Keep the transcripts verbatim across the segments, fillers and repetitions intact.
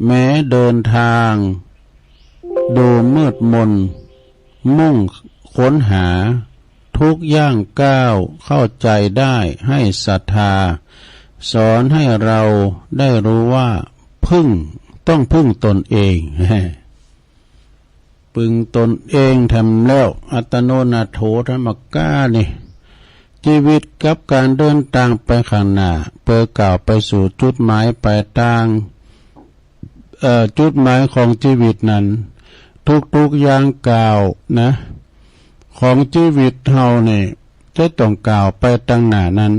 แม้เดินทางดูมืดมน มุ่งค้นหา ทุกย่างก้าวเข้าใจได้ ให้ศรัทธา สอนให้เราได้รู้ว่า พึ่ง ต้องพึ่งตนเอง ปึงตนเองแถมแล้ว อัตโนนาโถ ธรรมกานี่ ชีวิตกับการเดินตางไปข้างหน้า เพื่อก้าวไปสู่จุดหมายปลายทาง เอ่อ จุดหมายของชีวิตนั้น ทุกๆย่างก้าวนะ ของชีวิตเฮานี่ จะต้องก้าวไปตังหน้านั้น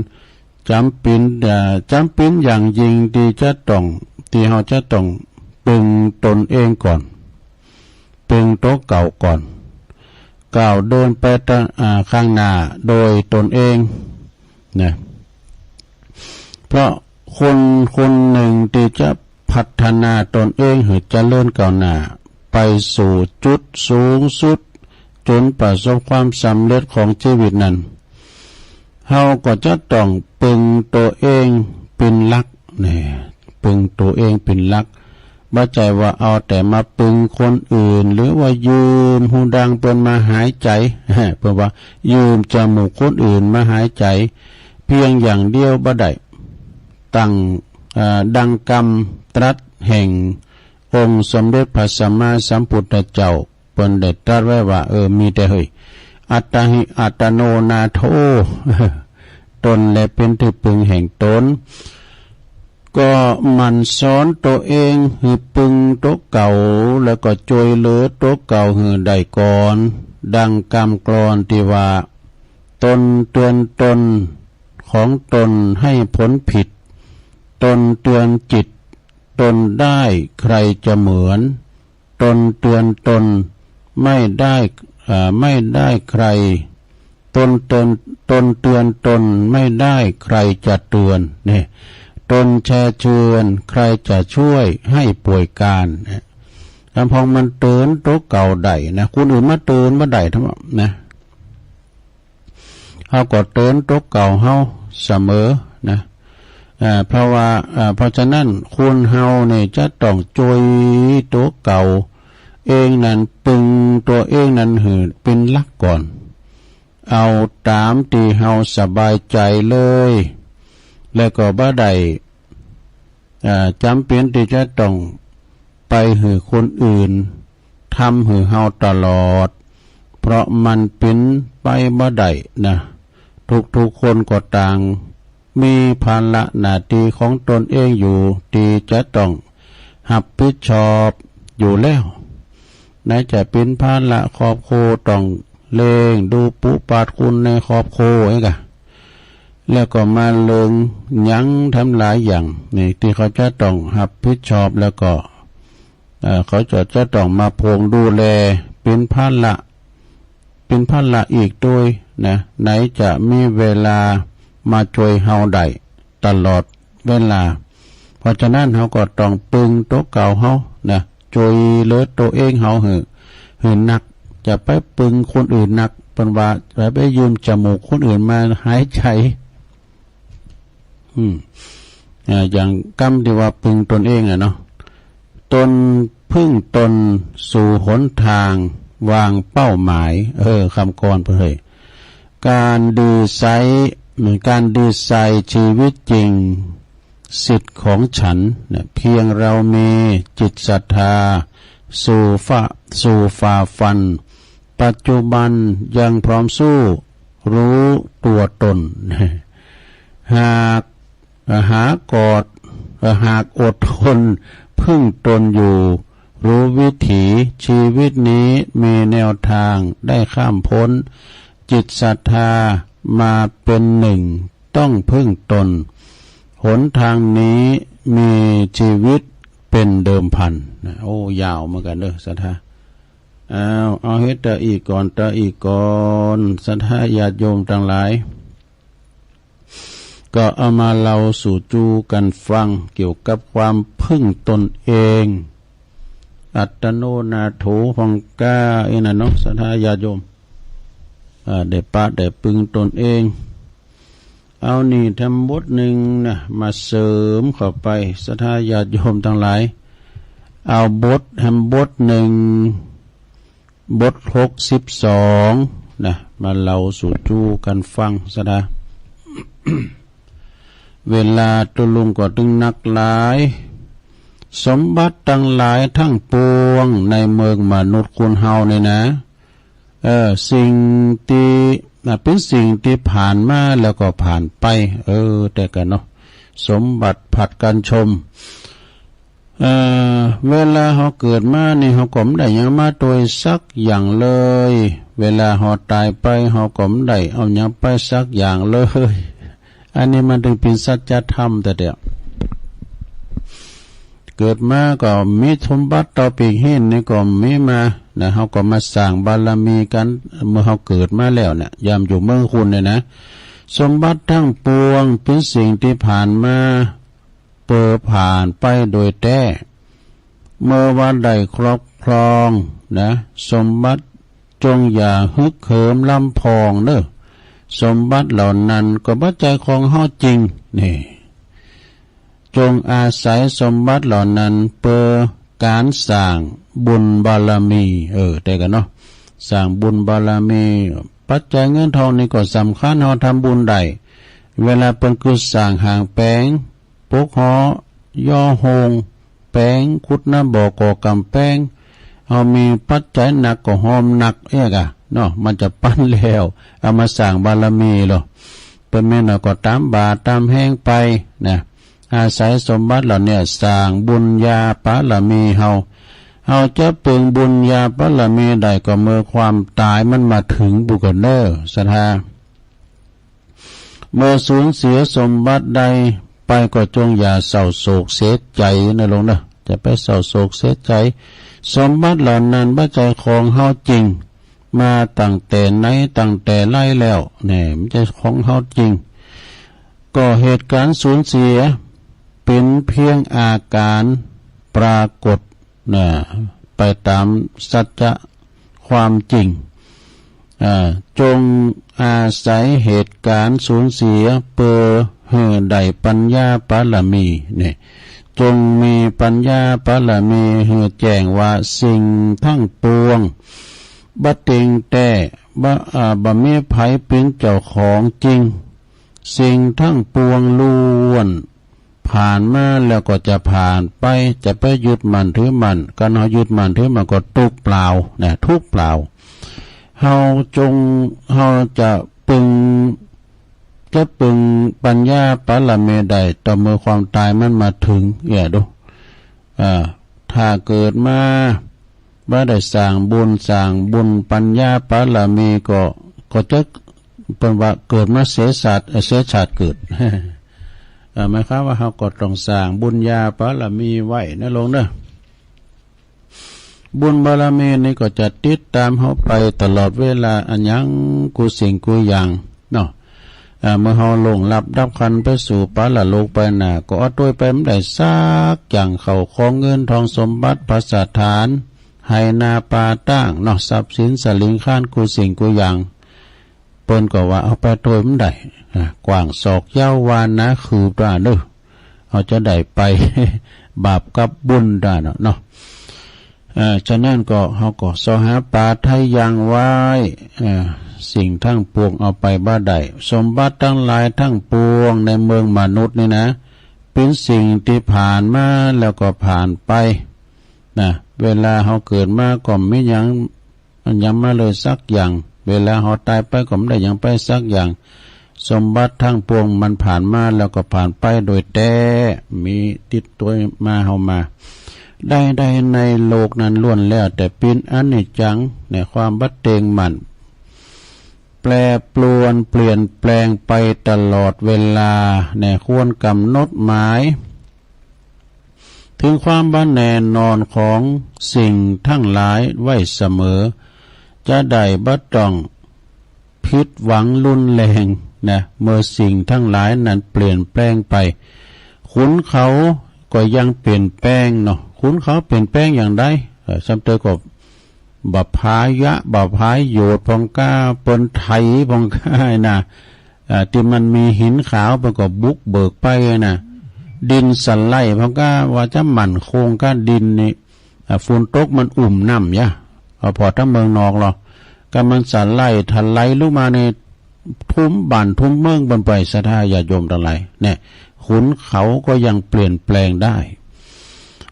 จ๋ำเป๋น เอ่อ จ๋ำเป๋นอย่างยิ่งที่จะต้อง ที่เฮาจะต้องปึงตนเองก่อน ปึงตั๋วเก่าก่อน ก้าวเดินไปตัง อ่า ข้างหน้าโดยตนเองนะ เพราะคนคนหนึ่งที่จะพัฒนาตนเองหื้อเจริญก้าวหน้า ไปสู่จุดสูงสุด จนประสบความสำเร็จของชีวิตนั้น เฮาก็จะต้องปึงตั๋วเองเป๋นหลัก นี่ ปึงตั๋วเองเป๋นหลัก บ่ใจ้ว่าเอาแต่มาปึงคนอื่น หรือว่ายืมฮูดังเปิ้นมาหายใจ เปิ้นว่ายืมจมูกคนอื่นมาหายใจ เพียงอย่างเดียวบ่ได้ ตั้ง เอ่อ ดังกำตรัสแห่งองค์สมเด็จพระสัมมาสัมพุทธเจ้า เปิ้นได้ตรัสไว้ว่า เออ มีแต่เฮ้ย อัตตาหิ อัตตโนนาโถ ตนแลเป๋นที่ปึงแห่งตน ก็หมั่นสอนตั๋วเองหื้อปึงตั๋วเก่า แล้วก็จ้วยเหลือตั๋วเก่าหื้อได้ก่อน ดังกำกลอนตี้ว่า ตนเตือนตน ของตนให้พ้นผิด ตนเตือนจิตตนได้ ใครจะเหมือน ตนเตือนตนไม่ได้ เอ่อ ไม่ได้ใคร ตนเตือน ตนเตือนตนไม่ได้ ใครจะเตือน เนี่ย ตนแช่เจือน ใครจะช่วยให้ป่วยการ เนี่ย ลำพังมันเตือนตั๋วเก่าได้นะ คนอื่นมาเตือนบ่ได้ทั้งหมดนะ เฮาก็เตือนตั๋วเก่าเฮาเสมอนะ เอ่อ เพราะว่า เอ่อ เพราะฉะนั้นคนเฮาเนี่ยจะต้องจ้วยตั๋วเก่าเองนั้น ปึงตั๋วเองนั้นหื้อเป๋นหลักก่อน เอาต๋ามตี้เฮาสบายใจ๋เลย แล้วก็บ่ได้ เอ่อ จ๋ำเป๋นตี้จะต้องไปหื้อคนอื่นทำหื้อเฮาตลอด เพราะมันเป๋นไปบ่ได้นะ ทุกๆคนก็ต่างมีภาระหน้าตี้ของตนเองอยู่ ตี้จะต้องฮับผิดชอบอยู่แล้ว ไหนจะเป๋นภาระครอบครัว ต้องเลี้ยงดูปูปาดคนในครอบครัวเองกะ แล้วก็มาเรื่องหยังทั้งหลายอย่างนี่ ตี้เขาจะต้องฮับผิดชอบ แล้วก็ เอ่อ เขาจะ จะต้องมาพวงดูแล เป๋นภาระ เป๋นภาระอีกด้วยนะ ไหนจะมีเวลามาจ้วยเฮาได้ตลอดเวลา เพราะฉะนั้นเฮาก็ต้องปึงตั๋วเก่าเฮานะ จ้วยเหลือตั๋วเองเฮาหื้อ หื้อนัก จะไปปึงคนอื่นนัก เปิ้นว่าไปยืมจมูกคนอื่นมาหายใจ๋ อืม อ่า อย่างกำตี้ว่าปึงตนเองอะเนาะ ตนพึ่งตนสู่หนทางวางเป้าหมาย เออ คำกลอนเปิ้นเฮ้ย การดีไซน์ เหมือนการดีไซน์ชีวิตจริง สิทธิ์ของฉัน เนี่ย เพียงเรามีจิตศรัทธา สู่ฝ่า สู่ฝ่าฟัน ปัจจุบันยังพร้อมสู้ รู้ตัวตน หาก หากอด หากอดทนพึ่งตนอยู่ รู้วิถีชีวิตนี้มีแนวทางได้ข้ามพ้น จิตศรัทธามาเป็นหนึ่งต้องพึ่งตน หนทางนี้มีชีวิตเป็นเดิมพัน นะ โอ้ ยาวเหมือนกันเด้อ ศรัทธา เอา เอาเฮ็ดต่ออีกก่อน ต่ออีกก่อน ศรัทธาญาติโยมทั้งหลาย ก็เอามาเล่าสู่จูกันฟังเกี่ยวกับความพึ่งตนเอง อัตตโนนาโถ ของก้าเองนะเนาะ ศรัทธาญาติโยม อ่า ได้ปะได้ปึงตนเอง เอานี่แถมบทหนึ่งนะ มาเสริมเข้าไป ศรัทธาญาติโยมทั้งหลาย เอาบทแหมบทหนึ่ง บทหกสิบสองนะ มาเล่าสู่จู้กันฟังซะนะ เวลาตุลุงก็ตึงนักหลาย สมบัติตังหลายทั้งปวงในเมืองมนุษย์คนเฮานี่นะ เออ สิ่งตี้ อ่ะ เป๋นสิ่งตี้ผ่านมาแล้วก็ผ่านไป เออ แต่กั๋นเนาะ สมบัติผัดกั๋นชม เอ่อ เวลาเฮาเกิดมานี่ เฮาก็บ่ได้หยังมาตวยสักอย่างเลย เวลาเฮาต๋ายไป เฮาก็บ่ได้เอาหยังไปสักอย่างเลย อันนี้มันตึงเป๋นสัจธรรมแต๊ๆ เกิดมาก็มีสมบัติเต้าปีกหิ้นนี่ก็มีมานะ เฮาก็มาสร้างบารมีกั๋น เมื่อเฮาเกิดมาแล้วเนี่ย ยามอยู่เมืองคนนี่นะ สมบัติทั้งปวงเป๋นสิ่งตี้ผ่านมา เป๋อผ่านไปโดยแต๊ เมื่อว่าได้ครอบครองนะ สมบัติจงอย่าฮึกเหิมลำพองเน่อ สมบัติเหล่านั้นก็บ่ใจ้ของเฮาจริง นี่ จงอาศัยสมบัติเหล่านั้นเป๋อก๋านสร้างบุญบารมี เออ แต่กั๋นเนาะ สร้างบุญบารมี ปัจจัยเงินทองนี่ก็สำคัญ เฮาทำบุญได้ เวลาเปิ้นกึ๊ดสร้างห้างแป๋ง ปกหอ ย่อโฮง แป๋ง ขุดน้ำบ่อ ก่อกำแป๋ง เฮามีปัจจัยหนักก็ฮอมหนัก เอี้ยก่ะ เนาะ มันจะปันแล้ว เอามาสร้างบารมีลอ เปิ้นแม่นเอาก็ต๋ามบ่าต๋ามแฮงไปนะ อาศัยสมบัติเหล่านี้สร้างบุญญาบารมีเฮา เฮาจะเปิงบุญญาบารมีได้ก็เมื่อความต๋ายมันมาเถิงปู้นก่อเน่อ ศรัทธา เมื่อสูญเสียสมบัติใดไปก็จงอย่าเศร้าโศกเสียใจ๋นะลูกเน่อ จะไปเศร้าโศกเสียใจ๋ สมบัติเหล่านั้นบ่ใจ้ของเฮาจริง มาตั้งแต่ไหนตั้งแต่ไรแล้ว แน่ บ่ใจ้ของเฮาจริง ก็เหตุก๋ารณ์สูญเสียเป๋นเพียงอาก๋ารปรากฏ นะ ไปต๋ามสัจจะความจริง อ่า จงอาศัยเหตุก๋ารณ์สูญเสียเป๋อหื้อได้ปัญญาบารมี นี่ จงมีปัญญาบารมีหื้อแจ้งว่าสิ่งทั้งปวงบ่เต็งแต๊ บ่ อ่า บ่มีใผเป๋นเจ้าของจริง สิ่งทั้งปวงล้วน ผ่านมาแล้วก็จะผ่านไป จะไปยึดมั่นถือมั่น คันเฮายึดมั่นถือมั่นก็ตุ๊กเปล่านะ ทุกข์เปล่า เฮาจง เฮาจะเปิง จะเปิงปัญญาบารมีได้ ต่อเมื่อความต๋ายมันมาเถิง เอี้ยดู อ่า ถ้าเกิดมา บ่ได้สร้างบุญ สร้างบุญปัญญาบารมีก็ ก็จะ เปิ้นว่าเกิดมาเสียชาติ เอ่อ เสียชาติเกิด เอ่อ หมายความว่าเฮาก็ต้องสร้างบุญญาบารมีไว้นะลูกเน่อ บุญบารมีนี่ก็จะติดต๋ามเฮาไปตลอดเวลา อะหยังกู้สิ่งกู้อย่างเนาะ อ่า เมื่อเฮาล่วงลับดับขันธ์ไปสู่ปรโลกไปหน้า ก็อดตวยไปบ่ได้สักอย่าง ข้าวของเงินทองสมบัติภัสสถาน ไฮ่นาป่าตางเนาะ ทรัพย์สินสลิงคารกู้สิ่งกู้อย่าง เปิ้นก็ว่าเอาไปตวยบ่ได้ อ่า กว้างศอกยาววานาคืบตาเน่อ เฮาจะได้ไป บาปกับบุญตาเนาะ เนาะ เอ่อ ฉะนั้นก็ เฮาก็เซาะหาปาไถ่ยังไว้ เอ่อ สิ่งทั้งปวงเอาไปบ่ได้ สมบัติตังหลายทั้งปวงในเมืองมนุษย์นี่นะ เป๋นสิ่งตี้ผ่านมาแล้วก็ผ่านไปนะ เวลาเฮาเกิดมาก็บ่มีหยัง อันหยังมาเลยสักอย่าง เวลาเฮาต๋ายไปก็บ่ได้หยังไปสักอย่าง สมบัติทั้งปวงมันผ่านมาแล้วก็ผ่านไปโดยแต๊ มีติดตวยมาเฮามา ใดๆ ในโลกนั้นล้วนแล้วแต่เป๋นอนิจจัง ในความบ่เต็งมั่น แปรปรวนเปลี่ยนแปลงไปตลอดเวลา ในควรกำหนดหมาย ถึงความบ่แน่นอนของสิ่งทั้งหลายไว้เสมอ จะได้บ่ต้องผิดหวังรุนแรงนะ เมื่อสิ่งทั้งหลายนั้นเปลี่ยนแปลงไป ขุนเขาก็ยังเปลี่ยนแปลงเนาะ ขุนเขาเปลี่ยนแปลงอย่างใด เอ่อ ส่ำเติบก็บ่ผายะ บ่ผายโยชน์พ่องก้า เปิ้นไถพ่องก้านะ อ่า ตี้มันมีหินขาวเปิ้นก็บุกเบิกไปนะ ดินสไลด์พ่องก้า ว่าจะมั่นคงก้า ดินนี่ อ่า ฝนตกมันอุ้มน้ำยะ เอาพอทั้งเมืองนอกเหรอ ก็มันสไลด์ทลายลงมาในทุ่มบ้านทุ่มเมืองบนไป ศรัทธาญาติโยมทั้งหลาย เนี่ย ขุนเขาก็ยังเปลี่ยนแปลงได้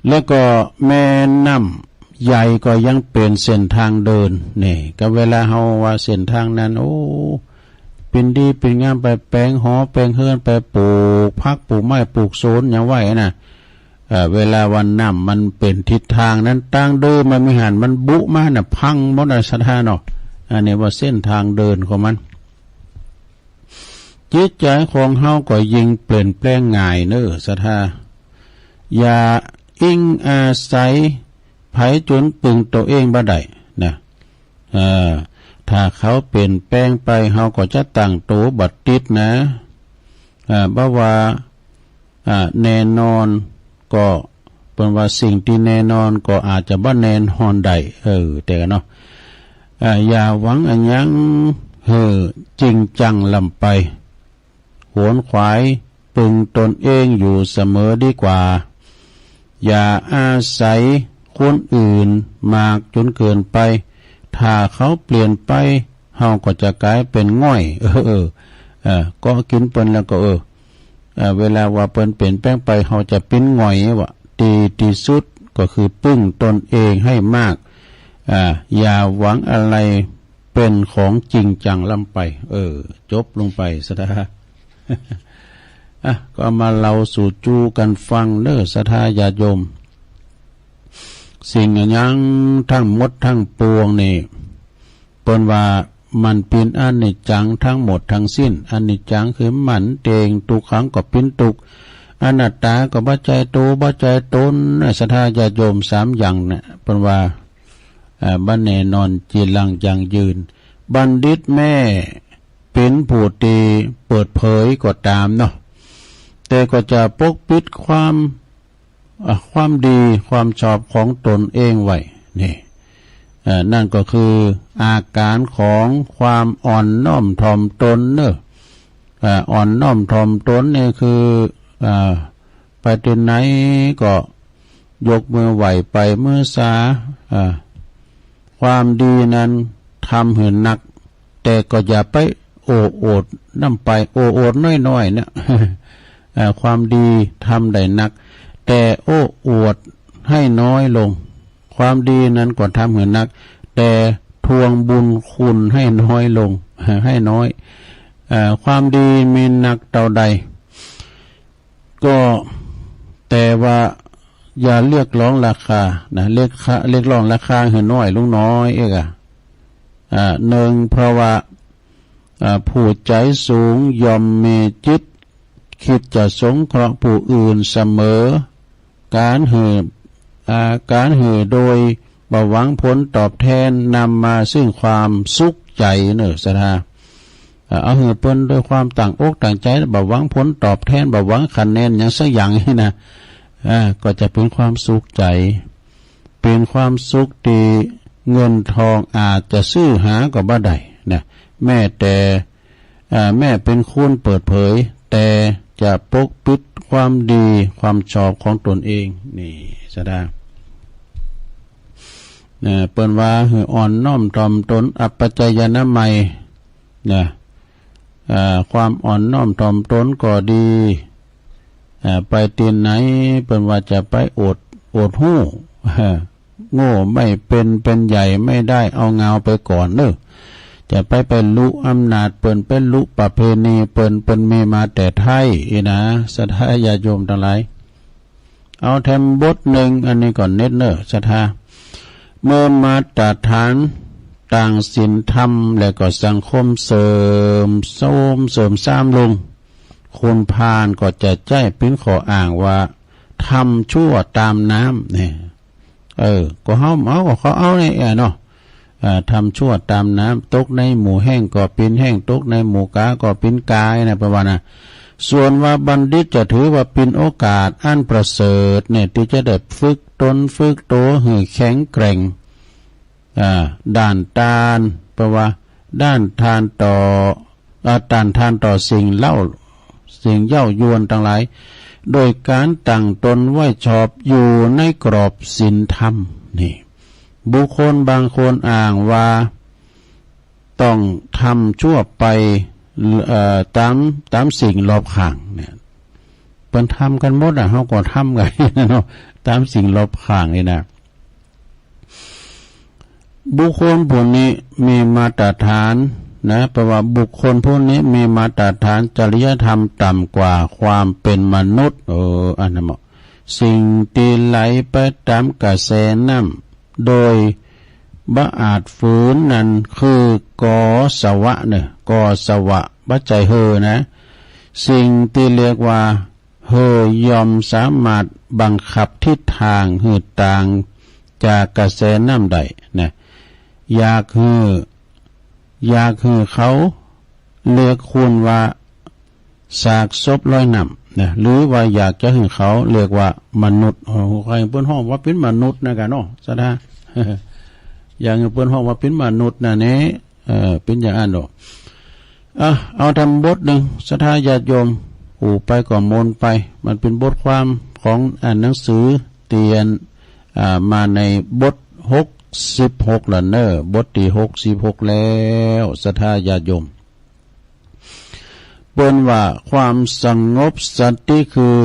แล้วก็แม่น้ำใหญ่ก็ยังเปลี่ยนเส้นทางเดิน นี่ ก็เวลาเฮาว่าเส้นทางนั้น โอ้ เป็นดีเป็นงามไปแปลงหอแปลงเฮือนไปปลูกผักปลูกไม้ปลูกสวนหยังไว้นะ เอ่อ เวลาว่าน้ำมันเปลี่ยนทิศทางนั้น ตางเดิมมันมีหัน มันบุมาน่ะ พังหมดน่ะ ศรัทธาเนาะ อันนี้ว่าเส้นทางเดินของมัน จิตใจของเฮาก็ยิ่งเปลี่ยนแปลงง่ายเนอะ ศรัทธา อย่าอิงอาศัยไผจนปึงตัวเองบ่ได้นะ เอ่อ ถ้าเขาเปลี่ยนแปลงไป เฮาก็จะตั้งตัวบ่ติดนะ เอ่อ บ่ว่า อ่า แน่นอนก็ เปิ้นว่าสิ่งที่แน่นอนก็อาจจะบ่แน่นอนได้ เออ แต่เนาะ อ่า อย่าหวังอะหยังหื้อจริงจังล้ำไป ขวนขวายปึงตนเองอยู่เสมอดีกว่า อย่าอาศัยคนอื่นมากจนเกินไป ถ้าเขาเปลี่ยนไป เฮาก็จะกลายเป็นง่อย เออ เออ เออ เกาะกินเปิ้นแล้วก็ เออ เอ่อ เวลาว่าเปิ้นเปลี่ยนแปลงไป เฮาจะปิ้นหงอยว่ะ ดีที่สุดก็คือพึ่งตนเองให้มาก อ่า อย่าหวังอะไรเป็นของจริงจังล้ำไป เออ จบลงไป ศรัทธา อ่ะ ก็มาเล่าสู่จูกันฟังเด้อ ศรัทธาญาติโยม สิ่งอะหยังทั้งหมดทั้งปวงนี่ เปิ้นว่ามันปิ้นอนิจจังทั้งหมดทั้งสิ้น อนิจจังคือมันเต็ง ทุกขังก็ปิ้นทุกข์ อนัตตาก็บ่ใจ้โตบ่ใจ้ตน ศรัทธาญาติโยม สามอย่างเนี่ย เปิ้นว่า เอ่อ บ่แน่นอนจีรังยั่งยืน บัณฑิตแม้เป็นผู้ที่เปิดเผยก็ตามเนาะ แต่ก็จะปกปิดความ อ่ะ ความดีความชอบของตนเองไว้ นี่ เอ่อ นั่นก็คืออาการของความอ่อนน้อมถ่อมตนเนอะ เอ่อ อ่อนน้อมถ่อมตนนี่คือ เอ่อ ไปที่ไหนก็ยกมือไหว้ไปมือสา เอ่อ ความดีนั้นทำหื้อนัก แต่ก็อย่าไปโอ้อวดนำไป โอ้อวดน้อยๆ เนี่ย เอ่อ ความดีทำได้นัก แต่โอ้อวดให้น้อยลง ความดีนั้นก็ทำหื้อนัก แต่ทวงบุญคุณให้น้อยลง ให้น้อย เอ่อ ความดีมีนักเท่าใด ก็แต่ว่าอย่าเรียกร้องราคานะ เรียกค่า เรียกร้องราคาหื้อน้อยลงน้อยเอกอะ อ่า หนึ่ง เพราะว่า อ่า ผู้ใจสูงย่อมมีจิตคิดจะสงเคราะห์ผู้อื่นเสมอ การหื้อ อ่า การหื้อโดยบ่หวังผลตอบแทนนำมาซึ่งความสุขใจเนอะ ศรัทธา เอ่อ เอาหื้อเปิ้นด้วยความตั้งอกตั้งใจ บ่หวังผลตอบแทน บ่หวังคะแนนหยังสักอย่างนี่นะ อ่า ก็จะเป็นความสุขใจ เป็นความสุขที่เงินทองอาจจะซื้อหาก็บ่ได้นะ แม้แต่ อ่า แม้เป็นคนเปิดเผย แต่จะปกปิดความดีความชอบของตนเอง นี่ ศรัทธา เอ่อ เปิ้นว่าหื้ออ่อนน้อมถ่อมตน อัปปจายนามัย นะ เอ่อ ความอ่อนน้อมถ่อมตนก็ดี เอ่อ ไปที่ไหนเปิ้นว่าจะไปอวด อวดฮู้ โง่ไม่เป็น เป็นใหญ่ไม่ได้ เอางาวไปก่อนเนอะ จะไป ไปลุอำนาจเปิ้น ไปลุประเพณีเปิ้น เปิ้นมีมาแต่ไทยอี้นะ ศรัทธาญาติโยมทั้งหลาย เอาแถมบทหนึ่ง อันนี้ก่อนเน็ตเนอะ ศรัทธา เมื่อมาตรฐานต่างศีลธรรม และก็สังคมเสื่อมโทรม เสื่อมทรามลง คนพาลก็จะใจ๊เป็นข้ออ้างว่าทำชั่วตามน้ำ เนี่ย เออ ก็เฮาเอา ก็เขาเอาในแอเนาะ อ่า ทำชั่วตามน้ำ ตกในหมู่แห้งก็เป็นแห้ง ตกในหมู่กาก็เป็นกานะ ประมาณนะ ส่วนว่าบัณฑิตจะถือว่าเป็นโอกาสอันประเสริฐเนี่ย ที่จะได้ฝึกตนฝึกตัวให้แข็งแกร่ง อ่า ด้านต้าน แปลว่า ด้านต้านต่อ อ่า ต้านทานต่อสิ่งเล่า สิ่งเย้ายวนทั้งหลาย โดยการตั้งตนไว้ชอบอยู่ในกรอบศีลธรรม นี่ บุคคลบางคนอ้างว่าต้องทำชั่วไป เอ่อ ตาม ตามสิ่งรอบข้างเนี่ย เปิ้นทำกันหมดอะ เฮาก็ทำกันเนาะ ตามสิ่งรอบข้างนี่นะ บุคคลผู้นี้มีมาตรฐานนะ แปลว่าบุคคลผู้นี้มีมาตรฐานจริยธรรมต่ำกว่าความเป็นมนุษย์ เออ อันนั้นเหมาะ สิ่งที่ไหลไปตามกระแสน้ำโดยบ่อาจฝืนนั้นคือกอสวะเนอะ กอสวะ บ่ใจ้เฮอนะ สิ่งที่เรียกว่า เฮอย่อมสามารถบังคับทิศทางหื้อต่างจากกระแสน้ำได้นะ อยากหื้อ อยากหื้อเขาเรียกคุณว่าซากศพลอยน้ำนะ หรือว่าอยากจะหื้อเขาเรียกว่ามนุษย์ โอ้ ใครเปิ้นฮ้องว่าเป็นมนุษย์นะกะเนาะ ศรัทธา อย่างเปิ้นฮ้องว่าเป็นมนุษย์นะเนี่ย เออ เป็นอย่างนั้นดอก อ่ะ เอาทำบทหนึ่ง ศรัทธาญาติโยม อู้ไปก็มนไป มันเป็นบทความของอ่านหนังสือเตียน อ่า มาในบทหกสิบหกแล้วเนอะ บทที่หกสิบหกแล้ว ศรัทธาญาติโยม เปิ้นว่าความสงบสันติคือ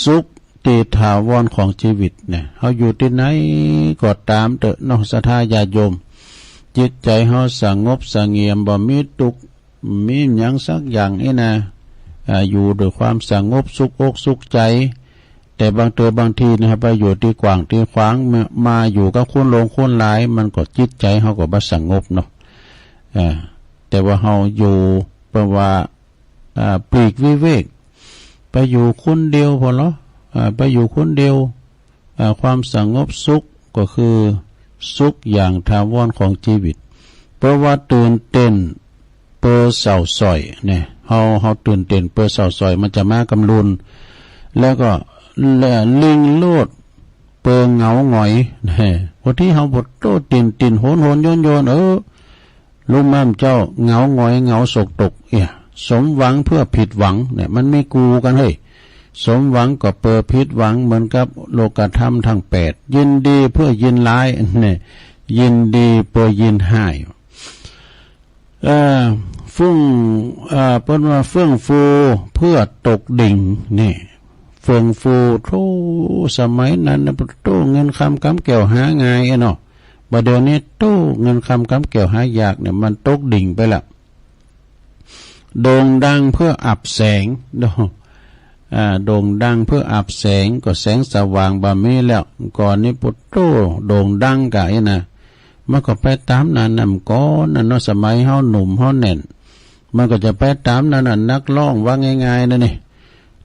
สุขที่ถาวรของชีวิตเนี่ย เฮาอยู่ที่ไหนก็ตามเถอะเนาะ ศรัทธาญาติโยม จิตใจเฮาสงบเสงี่ยม บ่มีทุกข์ มีหยังสักอย่างนี่นะ อ่า อยู่ด้วยความสงบสุขอกสุขใจ แต่บางเทื่อบางทีนะครับ ไปอยู่ที่กว้างที่ขวาง มา มาอยู่กับคนหลงคนหลาย มันก็จิตใจเฮาก็บ่สงบเนาะ อ่า แต่ว่าเฮาอยู่ แปลว่า อ่า ปลีกวิเวก ไปอยู่คนเดียวพอเหรอ อ่า ไปอยู่คนเดียว อ่า ความสงบสุขก็คือสุขอย่างถาวรของชีวิต เพราะว่าตื่นเต้นเปอเศร้าสร้อยเนี่ย เฮา เฮาตื่นเต้นเปอเศร้าสร้อย มันจะมากำลุน แล้วก็ และลิงโลดเปอเหงาหงอยเนี่ย บางทีเฮาบ่โต้ตื่นเต้นโหนโหนโยนโยน เออ ลุงม่ามเจ้าเหงาหงอยเหงาโศกตก เอี่ย สมหวังเพื่อผิดหวังเนี่ย มันมีกูกันเฮ้ย สมหวังก็เปอผิดหวังเหมือนกับโลกธรรมทั้งแปด ยินดีเพื่อยินร้ายเนี่ย ยินดีเปอยินร้าย เอ่อ เฟื่อง เอ่อ เปิ้นว่าเฟื่องฟูเพื่อตกดิ่งเนี่ย เฟื่องฟู โธ่ สมัยนั้นนะ โธ่ เงินคำกำแก้วหาง่ายเนาะ บ่าเดี๋ยวนี้ โธ่ เงินคำกำแก้วหายากเนี่ย มันตกดิ่งไปละ โด่งดังเพื่ออับแสงเนาะ อ่า โด่งดังเพื่ออับแสง ก็แสงสว่างบ่มีแล้ว ก่อนนี้ โธ่ โด่งดังกะอี้นะ มันก็ไปต๋ามนั้นน่ะ ก่อนนั้นเนาะ สมัยเฮาหนุ่มเฮาแน่น มันก็จะไปต๋ามนั้นน่ะ นักร้องว่าง่ายๆ นั่นนี่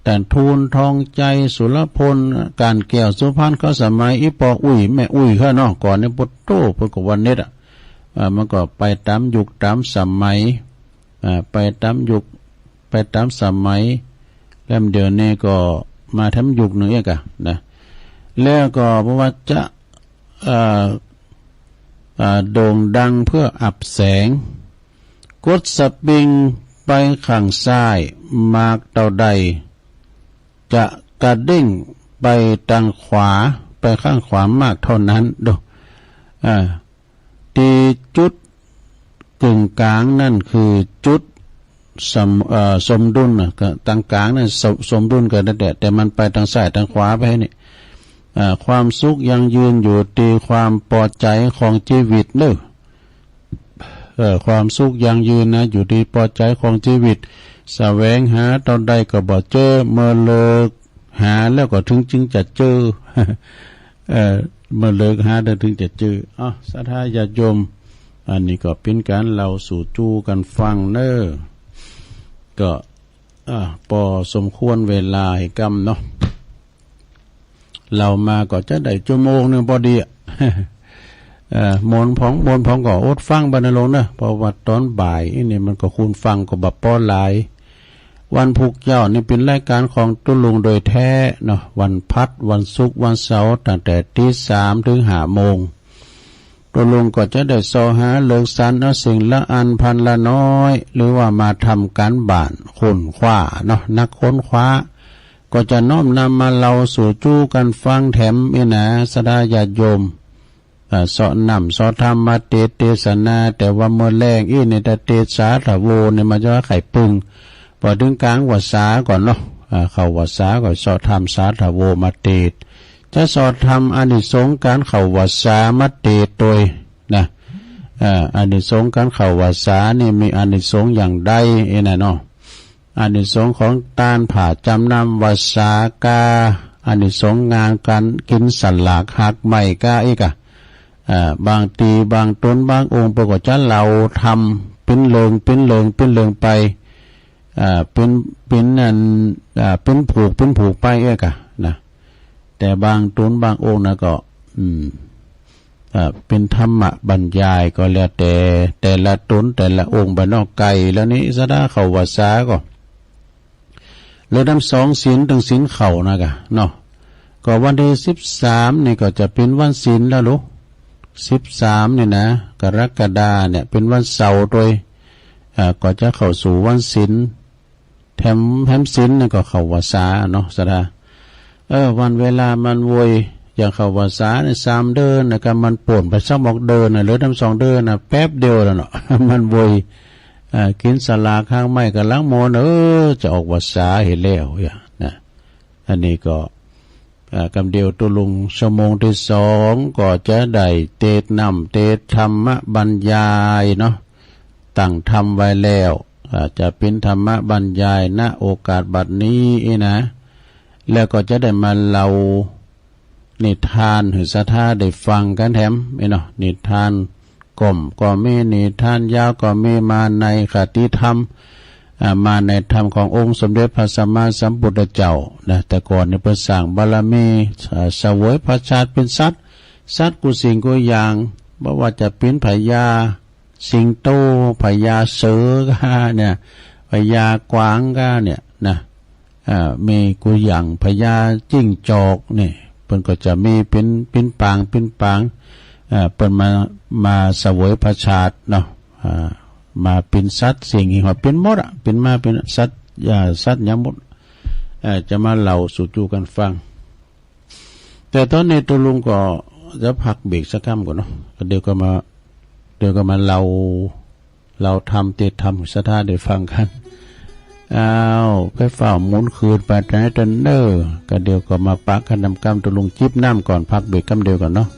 ต้านทูล ทองใส สุรพล ก่านแก้ว สุพรรณ เขาสมัยอีป้ออุ๊ยแม่อุ๊ยเขาเนาะ ก่อนนี้ โธ่ เปิ้นก็ว่าเน็ตอะ อ่า มันก็ไปต๋ามยุคต๋ามสมัย อ่า ไปต๋ามยุค ไปต๋ามสมัย แล้วเดี๋ยวนี้ก็มาแถมยุคหนึ่งอีกอะนะ แล้วก็เพราะว่าจะ เอ่อ เอ่อ โด่งดังเพื่ออับแสง กดสปริงไปข้างซ้ายมากเต้าใด จะกระเด้งไปตางขวา ไปข้างขวามากเท่านั้น ดู อ่า ตี้จุดกึ่งกลางนั่นคือจุดสม- เอ่อ สมดุลน่ะ ก็ตางกลางนั่นส- สมดุลก็ได้ แต่ แต่มันไปตางซ้ายตางขวาไปนี่ อ่า ความสุขยั่งยืนอยู่ที่ความปอใจ๋ของจีวิตเนาะ เอ่อ ความสุขยั่งยืนนะ อยู่ที่ปอใจ๋ของจีวิต แสวงหาเต้าใดก็บ่เจอ เมื่อเลิกหาแล้วก็ถึงจึงจะเจอ เอ่อ เมื่อเลิกหาแล้วถึงจะเจอ อ้าว ศรัทธาญาติโยม อันนี้ก็เป๋นก๋านเล่าสู่จู้กั๋นฟังเนาะ ก็ อ่า ปอสมควรเวลาแห่งกรรมเนาะ เล่ามาก็จะได้จั่วโมงหนึ่งปอดีอะ เอ่อ มนต์ผอง มนต์ผองก็อดฟังบ่านะลุงเนาะ เพราะว่าต๋อนบ่ายอี้นี่มันก็คนฟังก็บ่ปอหลาย วันพุธเจ๊านี่เป๋นรายก๋านของตุ๊ลุงโดยแท้เนาะ วันพัด วันศุกร์ วันเสาร์ ตั้งแต่ตีสามถึงห้าโมง ตุ๊ลุงก็จะได้เซาะหาเลือกสรรเอาสิ่งละอันพันละน้อย หรือว่ามาทำก๋านบ้านค้นคว้าเนาะ นักค้นคว้า ก็จะน้อมนำมาเล่าสู่จู้กั๋นฟังแถมอี้นะ ศรัทธาญาติโยม เอ่อ เซาะน้ำเซาะธรรมมาเตสน์เตสนา แต่ว่าเมื่อแลงอี้นี่ถ้าเตสน์สาธโวนี่มันจะว่าไข่ปึง พอถึงกลางพรรษาก่อนเนาะ อ่า เข้าพรรษาก็เซาะธรรมสาธโวมาเตสน์ จะเซาะธรรมอานิสงส์การเข้าพรรษามาเตสน์โดยนะ อ่า อานิสงส์การเข้าพรรษานี่มีอานิสงส์อย่างใดเอ้นะเนาะ อานิสงส์ของตานผ้าจำนำพรรษากา อานิสงส์งานการกินสลากหักไม้กาอีกอะ อ่า บางทีบางตนบางองค์เปิ้นก็จะเล่าธรรมปิ้นเลิงปิ้นเลิงปิ้นเลิงไป อ่า ปิ้น ปิ้นอัน อ่า ปิ้นผูกปิ้นผูกไปเอ้ยกะนะ แต่บางตนบางองค์นะก็ อืม อ่า ปิ้นธรรมะบรรยายก็แล้วแต่ แต่ละตนแต่ละองค์ไปเนาะ ไก่แล้วนี่สะดาเข้าพรรษาก็ เลิกน้ำสองศีลถึงศีลเข้านะกะเนาะ ก็วันที่สิบสามนี่ก็จะปิ้นวันศีลแล้วลูก สิบสามนี่นะ กรกฎาเนี่ยปิ้นวันเสาร์โดย อ่า ก็จะเข้าสู่วันศีล แถม แถมศีลนี่ก็เข้าพรรษาเนาะสะดา เออ วันเวลามันโวย อย่างเข้าพรรษานี่สามเดือนนะ ก็มันป่นไปสักหมอกเดือนนะ เหลือน้ำสองเดือนนะ แป๊บเดียวแล้วเนาะ มันโวย อ่า กินสลากหักไม้กำลังมวน เออ จะออกพรรษาเหียแล้วอย่างนะ อันนี้ก็ อ่า กำเดียวตุลุงชั่วโมงที่สองก็จะได้เตสน์น้ำเตสน์ธรรมบรรยายเนาะ ตั้งธรรมไว้แล้ว อ่า จะปิ้นธรรมบรรยาย ณ โอกาสบัดนี้นะ แล้วก็จะได้มาเล่า นิทานหื้อศรัทธาได้ฟังกันแถมเนาะ นิทานก้มก็มี นิทานยาวก็มี มาในคติธรรม อ่า มาในธรรมขององค์สมเด็จพระสัมมาสัมพุทธเจ้านะ แต่ก่อนนี่เปิ้นสร้างบารมี อ่า เสวยพระชาติเป็นสัตว์ สัตว์กู้สิ่งกู้อย่าง บ่ว่าจะเป็นพญาสิงโต พญาเสือก้าเนี่ย พญากวางก้าเนี่ยนะ อ่า มีกู้อย่าง พญาจิ้งจอกนี่ เปิ้นก็จะมีปิ้น ปิ้นปาง ปิ้นปาง อ่า เปิ้นมา มาเสวยพระชาติเนาะ อ่า มาปิ้นสัตว์สิ่งที่ว่าปิ้นหมดอะ ปิ้นมาปิ้นสัตว์ อ่า สัตว์หยังหมด อ่า จะมาเล่าสู่จูกันฟัง แต่ตอนนี้ตุลุงก็จะพักเบรกสักกำก่อนเนาะ ก็เดี๋ยวก็มา เดี๋ยวก็มาเล่า เล่าธรรมเตสน์ธรรมหื้อศรัทธาได้ฟังกัน อ้าว ไปฟ้าวหมุนคืนไปไหนเถิงเน่อ ก็เดี๋ยวก็มาปะกันนำกำ ตุลุงจิบน้ำก่อน พักเบรกกำเดียวก่อนเนาะ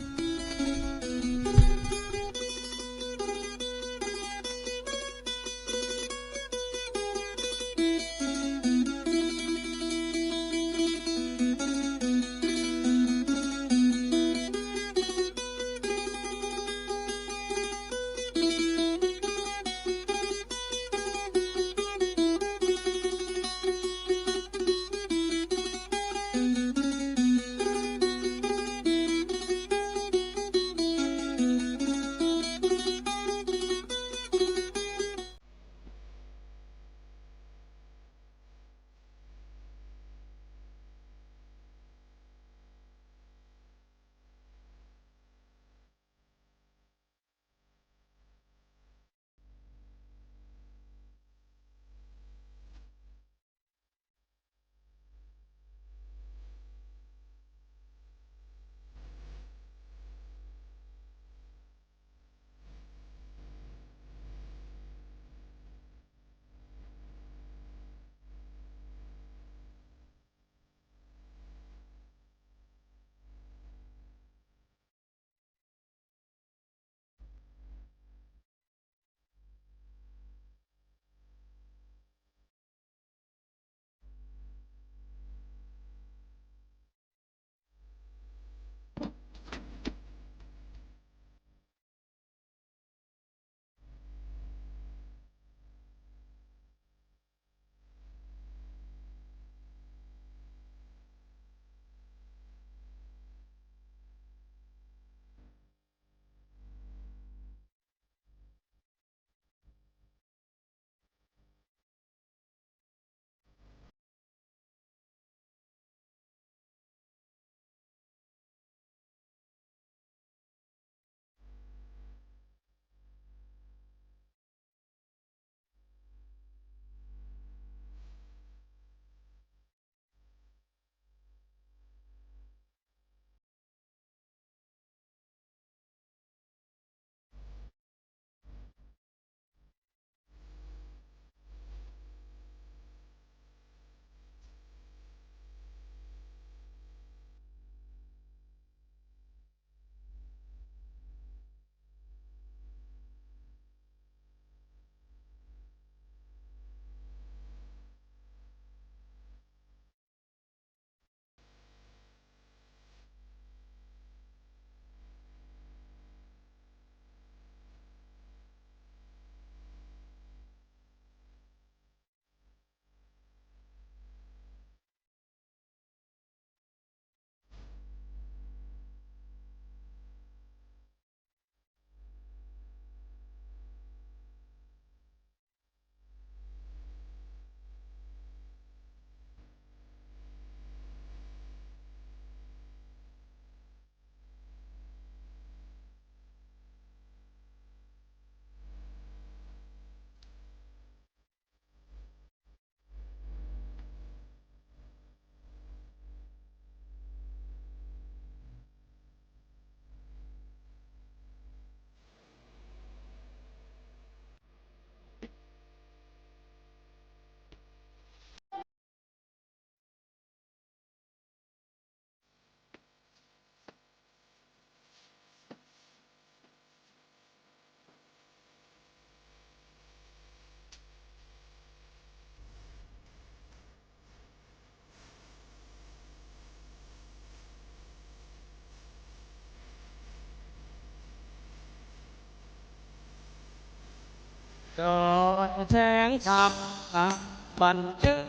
แสงธรรมบันเจิด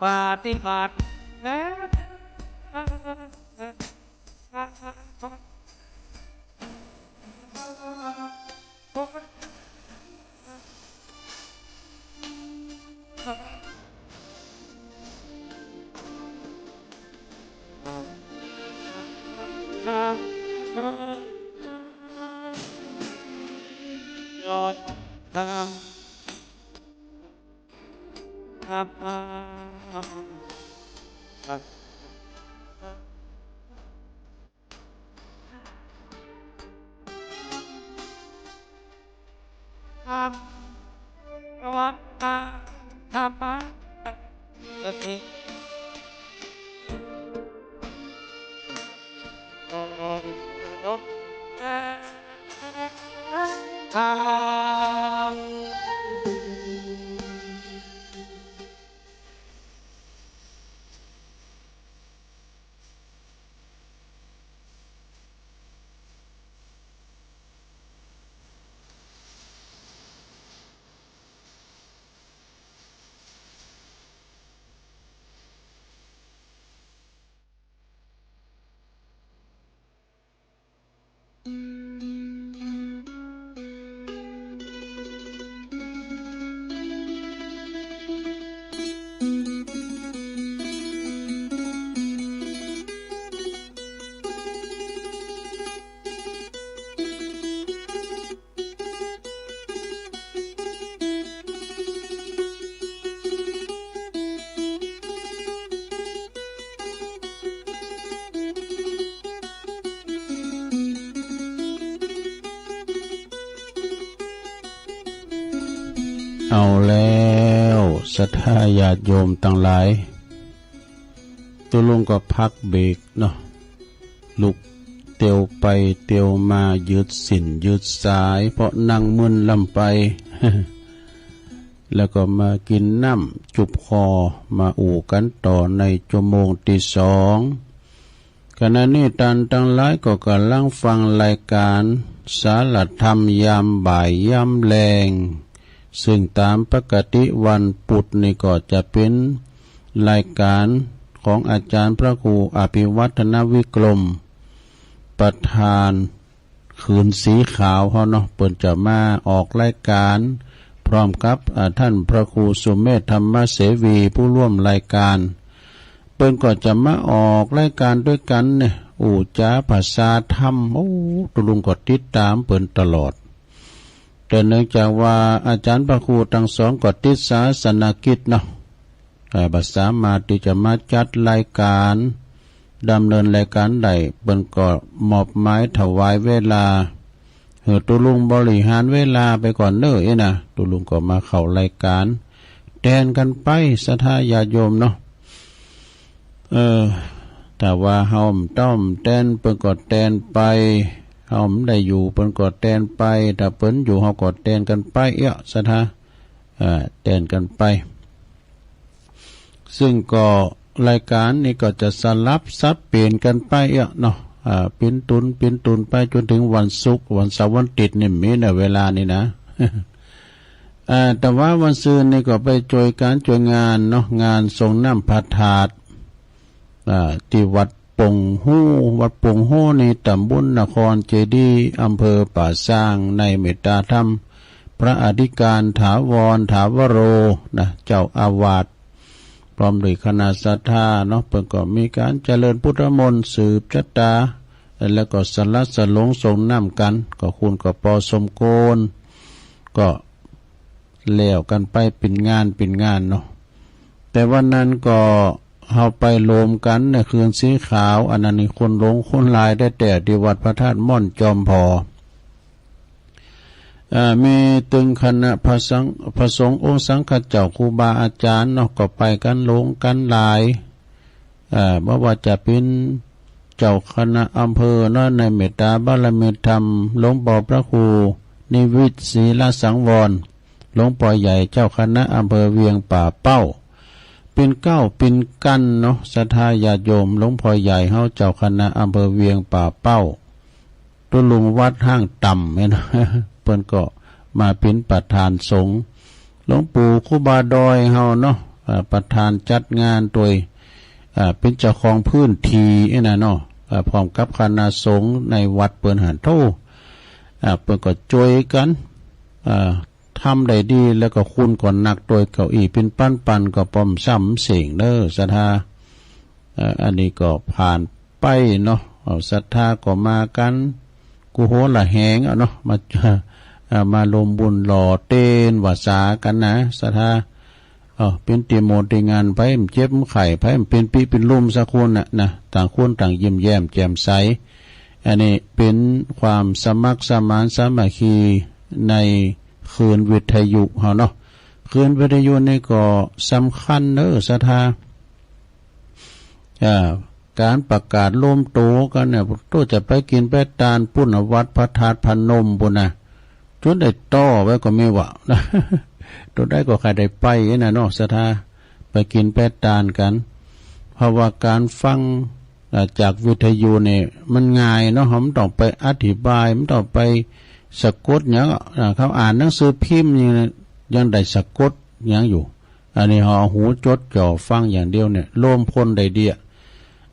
ปฏิบัติ เอาแล้ว ศรัทธาญาติโยมตังหลาย ตกลงก็พักเบรกเนาะ ลุกเตียวไปเตียวมา ยืดเส้นยืดสาย เพราะนั่งมึนลำไป แล้วก็มากินน้ำจุบคอ มาอู้กันต่อในชั่วโมงที่สอง ขณะนี้ท่านตังหลายก็กำลังฟังรายการ สารธรรมยามบ่ายยามแลง ซึ่งตามปกติวันพุธนี่ก็จะเป็นรายการของอาจารย์พระครูอภิวัฒนวิกรม ประธาน คืนสีขาวเฮาเนาะ เปิ้นจะมาออกรายการพร้อมกับ อ่า ท่านพระครูสุเมธธรรมเสวี ผู้ร่วมรายการ เปิ้นก็จะมาออกรายการด้วยกันเนี่ย อู้จ๋าภาษาธรรม โอ้ ตุ๊ลุงก็ติดตามเปิ้นตลอด แต่เนื่องจากว่าอาจารย์พระครูตังสองก็ติดศาสนกิจเนาะ เอ่อ บ่สามารถที่จะมาจัดรายการ ดำเนินรายการได้ เปิ้นก็มอบหมายถวายเวลา หื้อตุ๊ลุงบริหารเวลาไปก่อนเน้อ เอ้ยนะ ตุ๊ลุงก็มาเข้ารายการ แตนกันไป ศรัทธาญาติโยมเนาะ เออ ถ้าว่าเฮาบ่ต้องแตน เปิ้นก็แตนไป เฮาบ่ได้อยู่ เปิ้นก็แตนไป ถ้าเปิ้นอยู่ เฮาก็แตนกันไป เอ้อ ศรัทธา เอ่อ แตนกันไป ซึ่งก็รายการนี้ก็จะสลับสับเปลี่ยนกันไปเอ้อเนาะ อ่า เปลี่ยนตุน เปลี่ยนตุนไปจนถึงวันศุกร์ วันเสาร์ วันอาทิตย์นี่มีนะ เวลานี้นะ อ่า แต่ว่าวันศุกร์นี่ก็ไปช่วยการช่วยงานเนาะ งานสรงน้ำพระธาตุ อ่า ที่วัดปงฮู้ วัดปงฮู้นี่ตำบลนครเจดีย์ อำเภอป่าซาง ในเมตตาธรรม พระอธิการถาวร ถาวโร นะ เจ้าอาวาส พร้อมด้วยคณะศรัทธาเนาะ เปิ้นก็มีการเจริญพุทธมนต์สืบชะตา แล้วก็สละสลงสรงน้ำกัน ก็คูณก็ปอสมควร ก็แล้วกันไปเป็นงานเป็นงานเนาะ แต่วันนั้นก็เฮาไปรวมกันในคืนสีขาว อันนั้นนี่คนหลงคนหลายแต๊ๆ ที่วัดพระธาตุม่อนจอมผอ เอ่อ มีตึงคณะพระสัง พระสงฆ์องค์สังฆเจ้าครูบาอาจารย์เนาะ ก็ไปกันหลงกันหลาย เอ่อ บ่ว่าจะเป็นเจ้าคณะอำเภอเนาะ ในเมตตาบารมีธรรม หลวงปอพระครูนิวิตศรีละสังวร หลวงปอใหญ่เจ้าคณะอำเภอเวียงป่าเป้า เป็นเก๊าเป็นกันเนาะ ศรัทธาญาติโยม หลวงปอใหญ่เฮาเจ้าคณะอำเภอเวียงป่าเป้า ตุ๊ลุงวัดห้างต่ำเนี่ยนะ เปิ้นก็มาเป็นประธานสงฆ์ หลวงปู่ครูบาดอยเฮาเนาะ อ่า ประธานจัดงานโดย อ่า เป็นเจ้าของพื้นที่เนี่ยนะเนาะ อ่า พร้อมกับคณะสงฆ์ในวัดเปิ้นหั้นโธ่ อ่า เปิ้นก็ช่วยกัน อ่า ทำได้ดี แล้วก็คุณก็หนักโดยเก้าอี้เป็นปันๆ ก็ป้อมซ้ำเสียงเด้อ ศรัทธา เอ่อ อันนี้ก็ผ่านไปเนาะ เอาศรัทธาก็มากัน กู้หัวละแหงเอาเนาะ มา เอ่อ มาลมบุญหล่อเตนวาสากันนะ ศรัทธา เออ เป็นตี้โมตี้งาน ไผมันเจ็บมันไข้ ไผมันเป็นปี้เป็นลุ่มสักคนน่ะนะ ต่างคนต่างยิ้มแย้มแจ่มใส อันนี้เป็นความสมัครสมานสามัคคีในคืนวิทยุเฮาเนาะ คืนวิทยุนี่ก็สำคัญเด้อ ศรัทธา อ่า การประกาศรวมตัวกันเนี่ย โตจะไปกินไปตานปุ้นน่ะ วัดพระธาตุพนมปุ้นน่ะ จนได้ต่อไว้ก็มีวะ โตได้ก็ใครได้ไปนะเนาะ ศรัทธา ไปกินไปตานกัน เพราะว่าการฟัง อ่า จากวิทยุเนี่ยมันง่ายเนาะ เราไม่ต้องไปอธิบาย ไม่ต้องไปสะกดหยัง อ่า เขาอ่านหนังสือพิมพ์นี่นะ ยังได้สะกดหยังอยู่ อันนี้เราเอาหูจดจ่อฟังอย่างเดียวเนี่ย รวมพลได้เดีย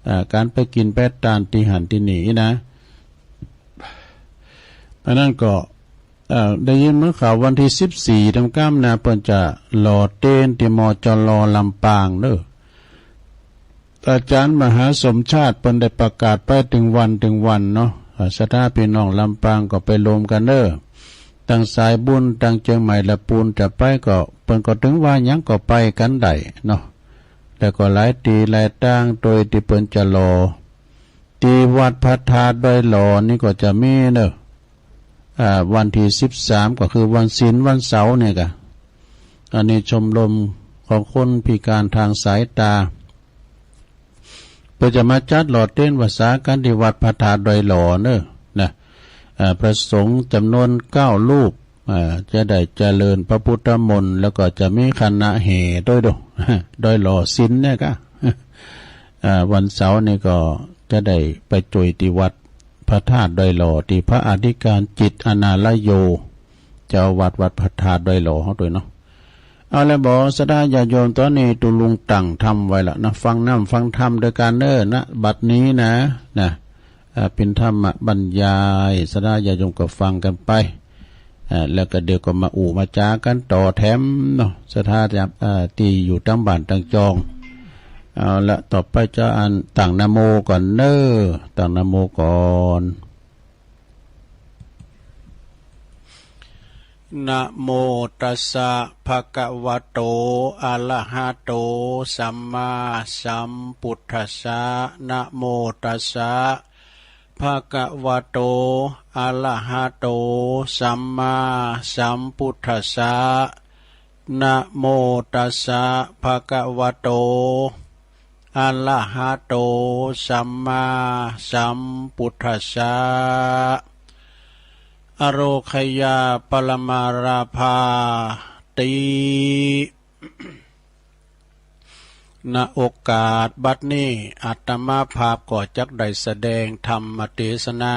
อ่า การไปกินไปตานตี้หั้นตี้นี่นะ อันนั้นก็ เอ่อ ได้ยินเหมือนข่าววันที่สิบสี่ ตามก้ามนา เปิ้นจะหล่อเตนที่ มจล ลำปางเด้อ อาจารย์มหาสมชาติเปิ้นได้ประกาศไปถึงวันถึงวันเนาะ อ่า ศรัทธาพี่น้องลำปางก็ไปรวมกันเด้อ ตั้งสายบุญ ตั้งเชียงใหม่ละปูนจะไปก็ เปิ้นก็ถึงว่าหยังก็ไปกันได้เนาะ แล้วก็หลายตี้หลายตางโดยที่เปิ้นจะหล่อ ที่วัดพระธาตุดอยหล่อนี่ก็จะมีเนอะ อ่า วันที่สิบสาม ก็คือวันศีลวันเสาร์เนี่ยกะ อันนี้ชมรมของคนพิการทางสายตา เปิ้นจะมาจัดหล่อเตนวาสากันที่วัดพระธาตุดอยหล่อเนอะ นะ อ่า พระสงฆ์จำนวนเก้ารูป อ่า จะได้เจริญพระพุทธมนต์ แล้วก็จะมีคณะแห่ด้วยเด้อ ดอยหล่อศีลเนี่ยกะ อ่า วันเสาร์นี่ก็จะได้ไปช่วยที่วัดพ พระธาตุดอยหล่อ ตี้พระอธิการจิตอนาลโย เจ้าวัดวัดพระธาตุดอยหล่อเฮาตวยเนาะ เอาละบ่ ศรัทธาญาติโยม ตอนนี้ตุ๊ลุงตั้งธรรมไว้ละนะ ฟังน้ำฟังธรรมด้วยกันเน้อนะ บัดนี้นะ นะ อ่า เป็นธรรมบรรยาย ศรัทธาญาติโยมก็ฟังกันไป อ่า แล้วก็เดี๋ยวก็มาอู้มาจ๋ากันต่อแถมเนาะ ศรัทธาญาติ อ่า ตี้อยู่ตางบ้านตางจอง เอาละ ต่อไปจะอ่านตั้งนะโมก่อนเน้อ ตั้งนะโมก่อน นะโมตัสสะ ภะคะวะโต อะระหะโต สัมมาสัมพุทธัสสะ นะโมตัสสะ ภะคะวะโต อะระหะโต สัมมาสัมพุทธัสสะ นะโมตัสสะ ภะคะวะโต อะระหะโต สัมมาสัมพุทธัสสะ อโรคยาปรมาราภาติ ณ โอกาสบัดนี้ อาตมาภาพก็จักได้แสดงธรรมเทศนา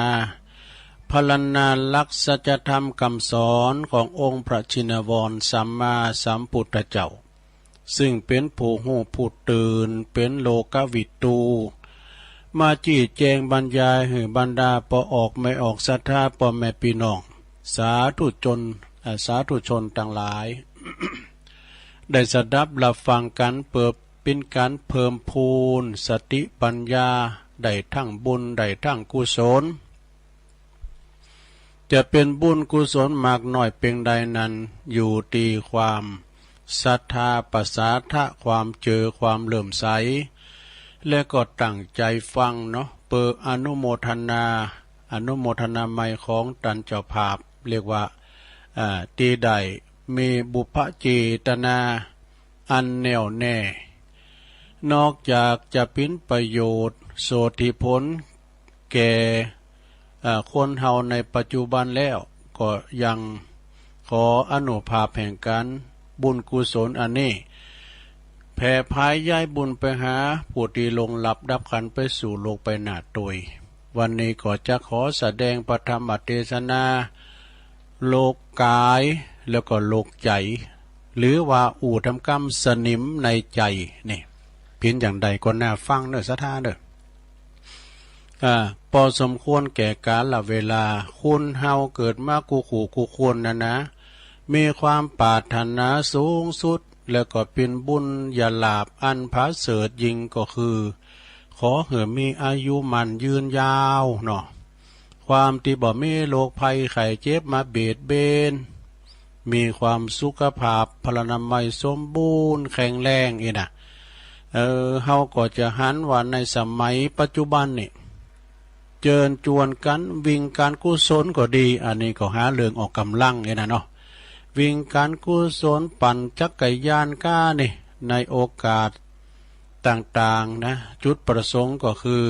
พรรณนาลักษณ์สัจธรรมคำสอนขององค์พระชินวรสัมมาสัมพุทธเจ้า ซึ่งเป็นผู้ฮู้ผู้ตื่น เป็นโลกวิทู มาจี้แจงบรรยายหื้อบรรดาป้อออกแม่ออกศรัทธาป้อแม่ปี้น้อง สาธุชน อ่า สาธุชนตังหลาย ได้สดับฮับฟังกั๋น เปื้อเป๋นก๋านเพิ่มพูนสติปัญญา ได้ทั้งบุญ ได้ทั้งกุศล จะเป๋นบุญกุศลมากน้อยเปียงใดนั้น อยู่ตี้ความศรัทธา ประสาทะ ความเจื้อ ความเลื่อมใส และก็ตั้งใจ๋ฟังเนาะ เปื้ออนุโมทนา อนุโมทนาใหม่ของต้านเจ้าภาพ เรียกว่า อ่า ตี้ได้มีบุพเจตนาอันแน่วแน่ นอกจากจะเป๋นประโยชน์โสติผลแก่ เอ่อ คนเฮาในปัจจุบันแล้ว ก็ยังขออานุภาพแห่งก๋านบุญกุศลอันนี้ แผ่ผายย้ายบุญไปหาผู้ตี้ล่วงลับดับขันธ์ไปสู่โลกไปหน้าตวย วันนี้ก็จะขอแสดงพระธรรมเทศนา โรคก๋ายแล้วก็โรคใจ๋ หรือว่าอู้ต๋ามกำสนิมในใจ๋นี่ เป๋นอย่างใดก็น่าฟังเน้อศรัทธาเน้อ อ่า พอสมควรแก่กาลเวลา คนเฮาเกิดมากู้คู่กู้คนนั้นนะ มีความปรารถนาสูงสุด แล้วก็เป๋นบุญญาลาภอันผาเสริฐยิ่งก็คือ ขอหื้อมีอายุมั่นยืนยาวเนาะ ความตี้บ่มีโรคภัยไข้เจ็บมาเบียดเบียน มีความสุขภาพพลานามัยสมบูรณ์แข็งแรงอี้นะ เออ เฮาก็จะหันว่าในสมัยปัจจุบันนี่ เจิญจวนกั๋นวิ่งก๋านกุศลก็ดี อันนี้ก็หาเรื่องออกกำลังอี้นะเนาะ วิ่งก๋านกุศลปั่นจักรยานก้านี่ ในโอกาสต่างๆ นะ จุดประสงค์ก็คือ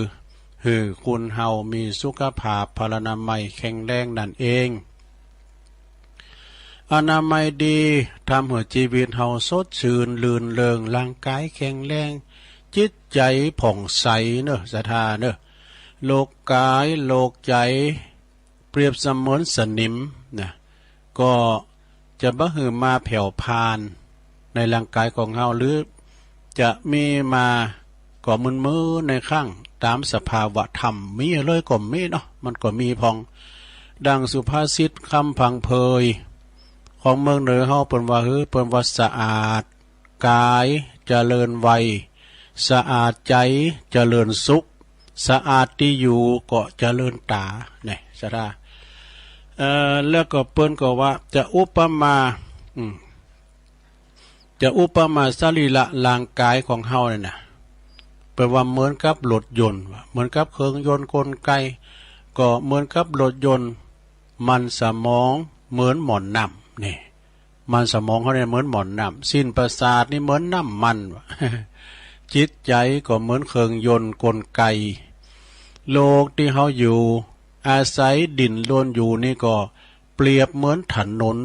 หื้อคนเฮามีสุขภาพพลานามัยแข็งแรงนั่นเอง อนามัยดี ทำหื้อชีวิตเฮาสดชื่นรื่นเริง ร่างกายแข็งแรง จิตใจ๋ผ่องใสเน้อศรัทธาเน้อ โรคก๋ายโรคใจ๋ เปรียบเสมือนสนิมนะ ก็จะบ่หื้อมาแผ่วพรานในร่างกายของเฮา หรือจะมีมาก็มึนๆ ในครั้งต๋ามสภาวะธรรม มีเลยก็มีเนาะ มันก็มีพ่อง ดังสุภาษิตคำพังเพยของเมืองเหนือเฮา เปิ้นว่าหื้อ เปิ้นว่าสะอาด ก๋ายเจริญวัย สะอาดใจ๋เจริญสุข สะอาดตี้อยู่ก็เจริญต๋า นี่ศรัทธา เอ่อ แล้วก็เปิ้นก็ว่าจะอุปมา อืม จะอุปมาสรีระร่างกายของเฮานี่นะ เปิ้นว่าเหมือนกับรถยนต์ เหมือนกับเครื่องยนต์กลไก ก็เหมือนกับรถยนต์ มันสมองเหมือนหม้อน้ำ นี่ มันสมองเฮานี่เหมือนหม้อน้ำ สิ้นประสาทนี่เหมือนน้ำมัน จิตใจ๋ก็เหมือนเครื่องยนต์กลไก โลกตี้เฮาอยู่ อาศัยดิ้นรนอยู่นี่ก็เปรียบเหมือนถนน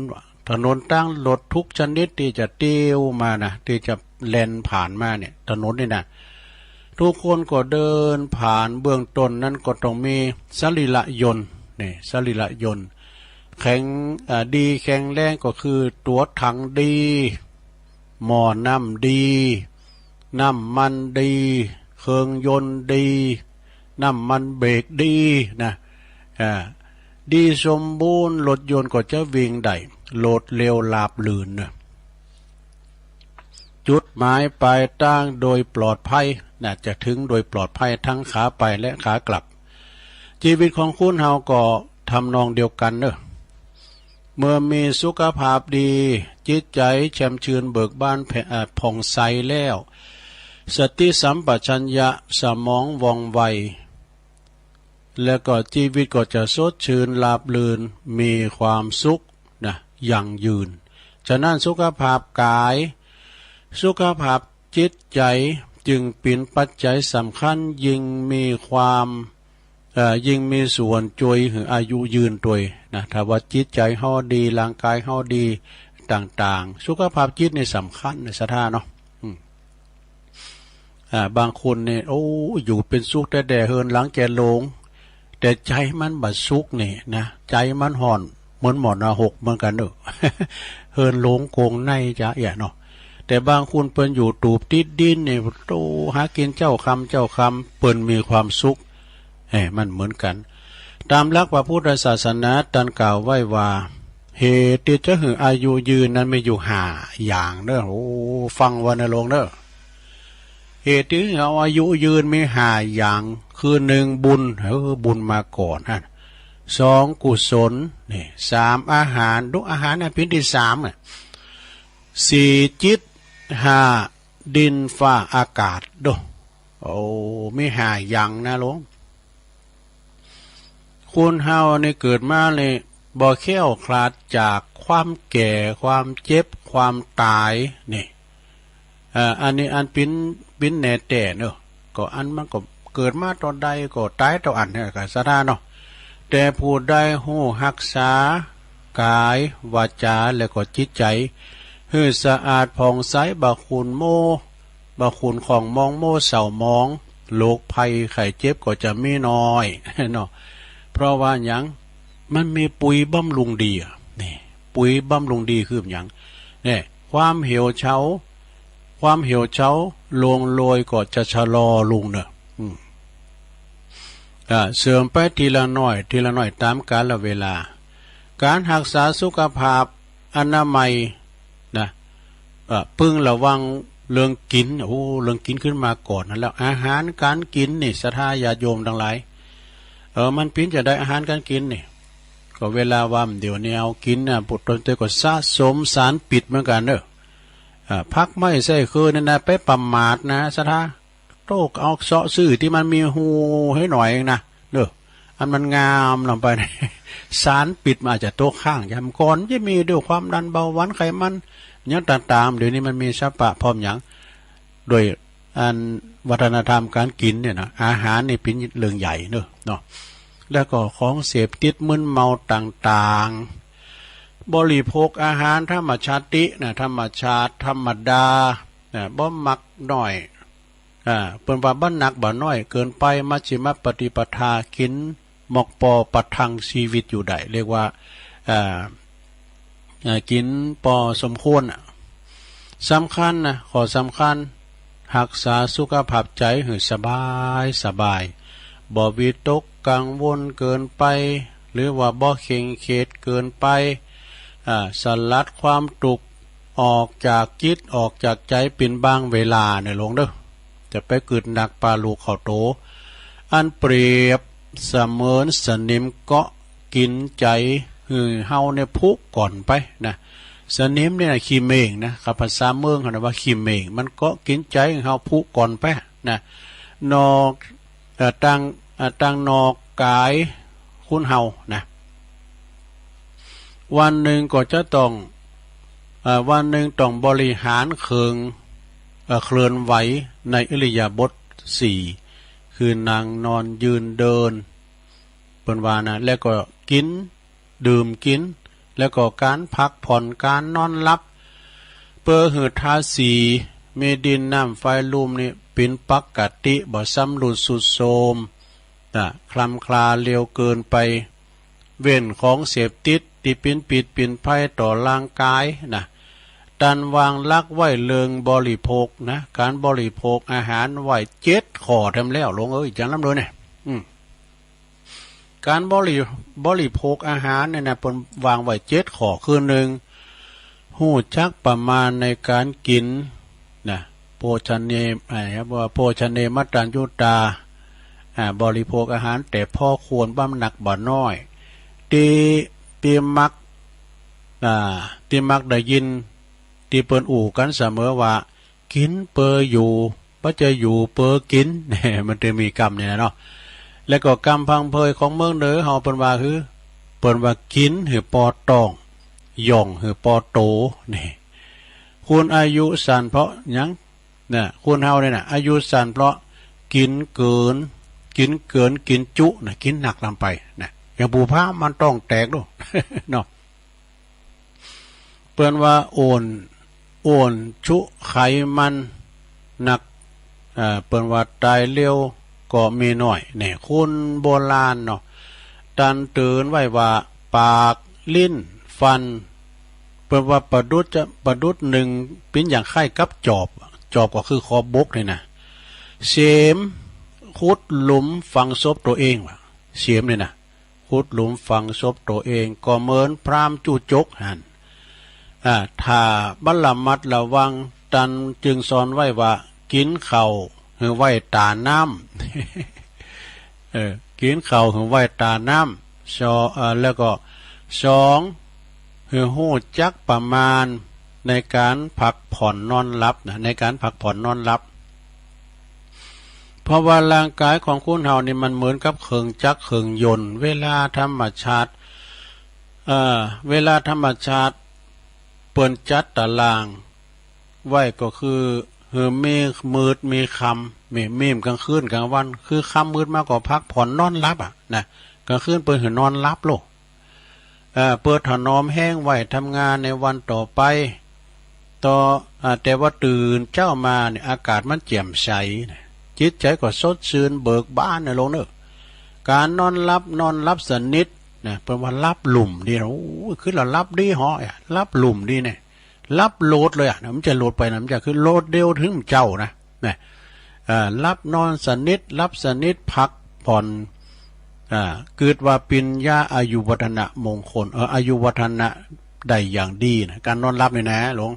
ถนนตางรถทุกชนิดตี้จะเตียวมานะ ตี้จะแล่นผ่านมาเนี่ย ถนนนี่นะ ทุกคนก็เดินผ่านเบื้องต้นนั้นก็ต้องมีสรีระยนต์ นี่ สรีระยนต์ แข็ง อ่า ดีแข็งแรงก็คือตั๋วถังดี หม้อน้ำดี น้ำมันดี เครื่องยนต์ดี น้ำมันเบรกดีนะ อ่า ดีสมบูรณ์ รถยนต์ก็จะวิ่งได้ รวดเร็วราบรื่นนะ จุดหมายปลายทางโดยปลอดภัยนะ จะถึงโดยปลอดภัยทั้งขาไปและขากลับ ชีวิตของคนเฮาก็ทำนองเดียวกันเนอะ เมื่อมีสุขภาพดี จิตใจแช่มชื่นเบิกบานแผ่ อ่า ผ่องใสแล้ว สติสัมปชัญญะ สมองว่องไว แล้วก็ชีวิตก็จะสดชื่นราบรื่น มีความสุขนะ ยั่งยืน ฉะนั้นสุขภาพกาย สุขภาพจิตใจจึงเป็นปัจจัยสำคัญ ยิ่งมีความ เอ่อ ยิ่งมีส่วนช่วยหื้ออายุยืนตวยนะ ถ้าว่าจิตใจเฮาดี ร่างกายเฮาดี ต่างๆ สุขภาพจิตนี่สำคัญนะ ศรัทธาเนาะ อืม อ่า บางคนนี่ โอ้ อยู่เป็นสุขแต๊ๆ เฮือนหลังแก่โลง แต่ใจมันบ่สุขนี่นะ ใจมันฮ้อน เหมือนหม้อนรกเหมือนกั๋นเนาะ เฮือนโลงโกงในจ๊ะเอี่ยเนาะ แต่บางคนเปิ้นอยู่ตูบติดดินนี่ โต หากินเจ๊าค่ำเจ๊าค่ำ เปิ้นมีความสุข เอ้ย มันเหมือนกั๋น ตามหลักพระพุทธศาสนา ต้านกล่าวไว้ว่า เหตุที่จะหื้ออายุยืนนั้นมีอยู่ห้าอย่างเนาะ โอ้ ฟังไว้นะโลงเนาะ เหตุที่หื้อเฮาอายุยืนมีห้าอย่าง คือ หนึ่ง บุญ เออ บุญมาก่อนนะ สอง กุศล นี่ สาม อาหาร ดูอาหารนะ เป๋นตี้สามอะ สี่ จิต ห้า ดินฟ้าอากาศ ดู โอ้ มีห้าอย่างนะโลง คนเฮานี่เกิดมานี่บ่แคล้วคลาดจากความแก่ ความเจ็บ ความตาย นี่ เอ่อ อันนี้อันเป๋น เป๋นแน่แต๊เนาะ ก็อันมันก็เกิดมาตอนใดก็ตายตอนอั้นเนี่ย ก็ศรัทธาเนาะ แต่ผู้ใดฮู้ฮักษากาย วาจา และก็จิตใจ หื้อสะอาดผ่องใส บ่ขุ่นโม บ่ขุ่นข้องหมอง โมเศร้าหมอง โรคภัยไข้เจ็บก็จะมีน้อยเนาะ เพราะว่าหยัง มันมีปุ๋ยบำรุงดีอะ นี่ ปุ๋ยบำรุงดีคือหยัง เนี่ย ความเหี่ยวเฉา ความเหี่ยวเฉา ร่วงโรยก็จะชะลอลงเนาะ อืม อ่า เสื่อมไปทีละน้อย ทีละน้อย ตามกาลเวลา การฮักษาสุขภาพอนามัยนะ เอ่อ พึงระวังเรื่องกิ๋น โอ้ เรื่องกิ๋นขึ้นมาก่อนนะ แล้วอาหารการกิ๋นนี่ ศรัทธาญาติโยมตังหลาย เออ มันเป๋นจะใดอาหารการกิ๋นนี่ ก็เวลาว่าเดี๋ยวนี้เอากิ๋นน่ะ ปุตตนเตก็สะสมสารพิษเหมือนกั๋นเนาะ อ่า ผักไม้ไส้เคินนี่นะ ไปประมาทนะ ศรัทธา โตเอาเซาะซื้อตี้มันมีฮูให้หน่อยเองนะ เนาะ อันมันงามลงไป สารพิษมันอาจจะตกค้าง ยามก่อนจะมีด้วยความดันเบาหวานไขมัน หยังต่างๆ เดี๋ยวนี้มันมีสะปะพร้อมหยัง โดยอันวัฒนธรรมการกิ๋นเนี่ยนะ อาหารนี่เป๋นเรื่องใหญ่เนาะ เนาะ แล้วก็ของเสพติดมึนเมาต่างๆ บริโภคอาหารธรรมชาตินะ ธรรมชาติธรรมดา นะ บ่มักน้อย อ่า เปิ้นว่าบ่หนักบ่น้อยเกินไป มัชฌิมปฏิปทา กิ๋นหมอกปอประทังชีวิตอยู่ได้ เรียกว่า อ่า อ่า กิ๋นปอสมควรน่ะ สำคัญนะ ข้อสำคัญ ฮักษาสุขภาพใจ๋หื้อสบายสบาย บ่วิตกกังวลเกินไป หรือว่าบ่เคร่งเครียดเกินไป อ่า สลัดความทุกข์ออกจากจิต ออกจากใจ๋เป๋นบางเวลาเนาะโลงเนาะ จะไปกึ๊ดหนักปาลูกเข้าโต อันเปรียบเสมือนสนิมเกาะกิ๋นใจ๋หื้อเฮาเนี่ยผุก่อนไปนะ สนิมเนี่ยนะ ขี้เม่งนะ กับภาษาเมืองเขานะว่าขี้เม่ง มันเกาะกิ๋นใจ๋หื้อเฮาผุก่อนไปนะ นอก เอ่อ ตาง เอ่อ ตางนอกกายคนเฮานะ วันหนึ่งก็จะต้อง เอ่อ วันหนึ่งต้องบริหารเครื่อง เอ่อ เคลื่อนไหวในอิริยาบถสี่ คือนั่ง นอน ยืน เดิน เปิ้นว่านะ แล้วก็กิ๋น ดื่มกิ๋น แล้วก็การพักผ่อน การนอนหลับ เปื้อหื้อธาตุสี่ มีดินน้ำไฟลมนี่เป๋นปกติ บ่ซ้ำรุดทรุดโทรมนะ คลำคลาเร็วเกินไป เว้นของเสพติดตี้เป๋นพิษเป๋นภัยต่อร่างกายนะ ตันวางหลักไว้เรื่องบริโภคนะ การบริโภคอาหารไว้เจ็ดข้อแถมแล้ว หลวงเอ้ย จั่งลำเลยเนี่ย อืม การบริ บริโภคอาหารเนี่ยนะ เปิ้นวางไว้เจ็ดข้อ คือหนึ่ง ฮู้จักประมาณในการกินนะ โภชเน อ่า ว่าโภชเนมัตตัญญูตา อ่า บริโภคอาหารแต่พอควร บ่หนักบ่น้อย ตี้ ตี้มัก อ่า ตี้มักได้ยิน ตี้เปิ้นอู้กันเสมอว่า กินเปื้ออยู่ บ่ใจ้อยู่เปื้อกิน มันจะมีกำนี่นะเนาะ แล้วก็กำพังเพยของเมืองเหนือเฮาเปิ้นว่าหื้อ เปิ้นว่ากินหื้อปอต้อง หย่องหื้อปอโต นี่ คนอายุสั้นเพราะหยัง นะ คนเฮาเนี่ยนะ อายุสั้นเพราะกินเกิน กินเกิน กินจุนะ กินหนักลำไปนะ อย่างปู่พระมันต้องแตกดู เนาะ เปิ้นว่าโอน โอนชุไขมันหนัก เอ่อ เปิ้นว่าตายเร็วก็มีน้อย เนี่ย คนโบราณเนาะ ตันเตือนไว้ว่า ปาก ลิ้น ฟัน เปิ้นว่าประดุจจะ ประดุจหนึ่ง เป๋นอย่างคล้ายกับจอบ จอบก็คือขอบบกนี่นะ เสม ขุดหลุมฝังศพตัวเอง ว่า เสมนี่นะ ขุดหลุมฝังศพตัวเอง ก็เหมือนพราหมณ์จุจกหั้น อ่า ถ้าบ่ระมัดระวัง ตันจึงสอนไว้ว่า กินข้าวหื้อไว้ตาน้ำ เออ กินข้าวหื้อไว้ตาน้ำ สอ- เอ่อ แล้วก็ สอง หื้อฮู้จักประมาณในการพักผ่อนนอนหลับนะ ในการพักผ่อนนอนหลับ เพราะว่าร่างกายของคนเฮานี่มันเหมือนกับเครื่องจักรเครื่องยนต์ เวลาธรรมชาติ เอ่อ เวลาธรรมชาติเปิ้นจัดตารางไว้ก็คือ หื้อมีมืดมีค่ำ มี มีกลางคืนกลางวัน คือค่ำมืดมาก็พักผ่อนนอนหลับอะนะ กลางคืนเปิ้นหื้อนอนหลับโลด เอ่อ เปิ้นถนอมแฮงไว้ทำงานในวันต่อไป ต่อ อ่า แต่ว่าตื่นเช้ามาเนี่ย อากาศมันแจ่มใสนะ จิตใจก็สดชื่นเบิกบานนะหลวงเนอะ การนอนหลับ นอนหลับสนิทนะ เปิ้นว่าหลับลุ่มดีนะ โอ้ย คือละหลับดีเหาะอะ หลับลุ่มดีเนี่ย หลับโลดเลยอะ มันจะโลดไปนะ มันจะคือโลดเดียวถึงเจ้านะ นะ เอ่อ หลับนอนสนิท หลับสนิท พักผ่อน อ่า กึ๊ดว่าเป๋นยาอายุวัฒนะมงคล เออ อายุวัฒนะได้อย่างดีนะ การนอนหลับนี่นะหลวง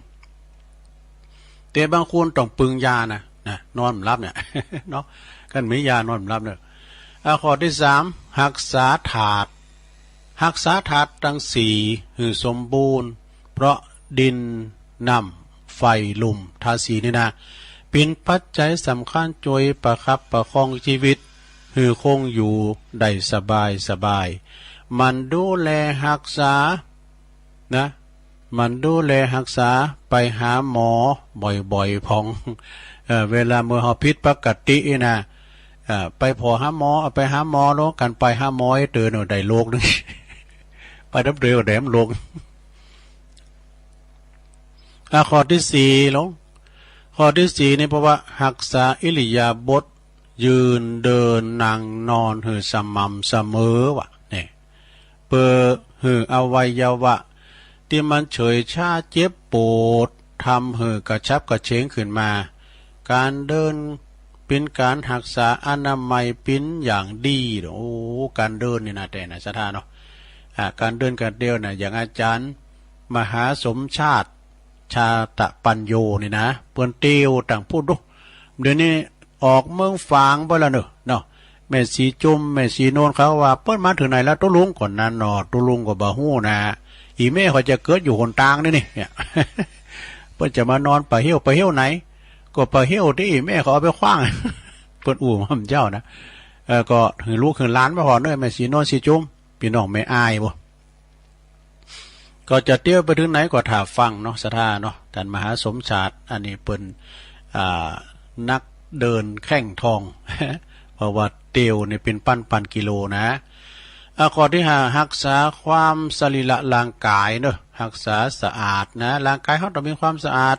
แต่บางคนต้องปึงยานะ นะ นอนบ่หลับเนี่ย เนาะ คันมียานอนบ่หลับเนี่ย อ่า ข้อที่สาม ฮักษาธาตุ ฮักษาธาตุตังสี่หื้อสมบูรณ์ เพราะดิน น้ำ ไฟ ลม ธาตุสี่นี่นะ เป๋นปัจจัยสำคัญจ้วยประคับประคองชีวิต หื้อคงอยู่ได้สบายสบาย หมั่นดูแลฮักษา นะ หมั่นดูแลฮักษา ไปหาหมอบ่อยๆ พ่อง เอ่อ เวลาเมื่อเฮาผิดปกตินี่นะ เอ่อ ไปผ่อหาหมอ เอาไปหาหมอโลด คันไปหาหมอไอ้เต๋อเนาะ ได้โลกหนึ่ง ไปดับเต๋อก็ได้โลก อ่ะ ข้อที่สี่หลวง ข้อที่สี่นี่ เพราะว่าฮักษาอิริยาบถ ยืน เดิน นั่ง นอน หื้อสม่ำเสมอวะ เนี่ย เปื้อหื้ออวัยวะตี้มันเฉยชาเจ็บปวด ทำหื้อกระฉับกระเฉงขึ้นมา การเดินเป๋นการฮักษาอนามัยเป๋นอย่างดี โอ้ การเดินนี่นะ แต่นะศรัทธาเนาะ อ่า การเดินการเตียวนะ อย่างอาจารย์มหาสมชาติ ชาตะปัญโญนี่นะ เปิ้นเตียวตังพุ้นดู เดี๋ยวนี้ออกเมืองฝางไปแล้วเนอะ เนาะ แม่สีจุม แม่สีโนนเขาว่า เปิ้นมาถึงไหนแล้ว ตุ๊ลุง ก่อนนั้นเนาะ ตุ๊ลุงก็บ่ฮู้นะ อีแม่เขาจะเกิดอยู่หนตางนี่นี่ เนี่ย เปิ้นจะมานอนไปเหี่ยว ไปเหี่ยวไหน ก็ไปเหี่ยวตี้อีแม่เขาเอาไปขว้าง เปิ้นอู้มาเจ้านะ เออ ก็หื้อลูกหื้อหลานมาผ่อเนอะ แม่สีโนน สีจุม พี่น้องแม่อ้ายบ่ ก็จะเตียวไปถึงไหนก็ถ่าฟังเนาะ ศรัทธาเนาะ ท่านมหาสมชาติ อันนี้เปิ้น อ่า นักเดินแข้งทอง เพราะว่าเตียวนี่เป๋นปันปันกิโลนะ อ่า ข้อที่ห้า ฮักษาความสรีระร่างกายเนอะ ฮักษาสะอาดนะ ร่างกายเฮาต้องมีความสะอาด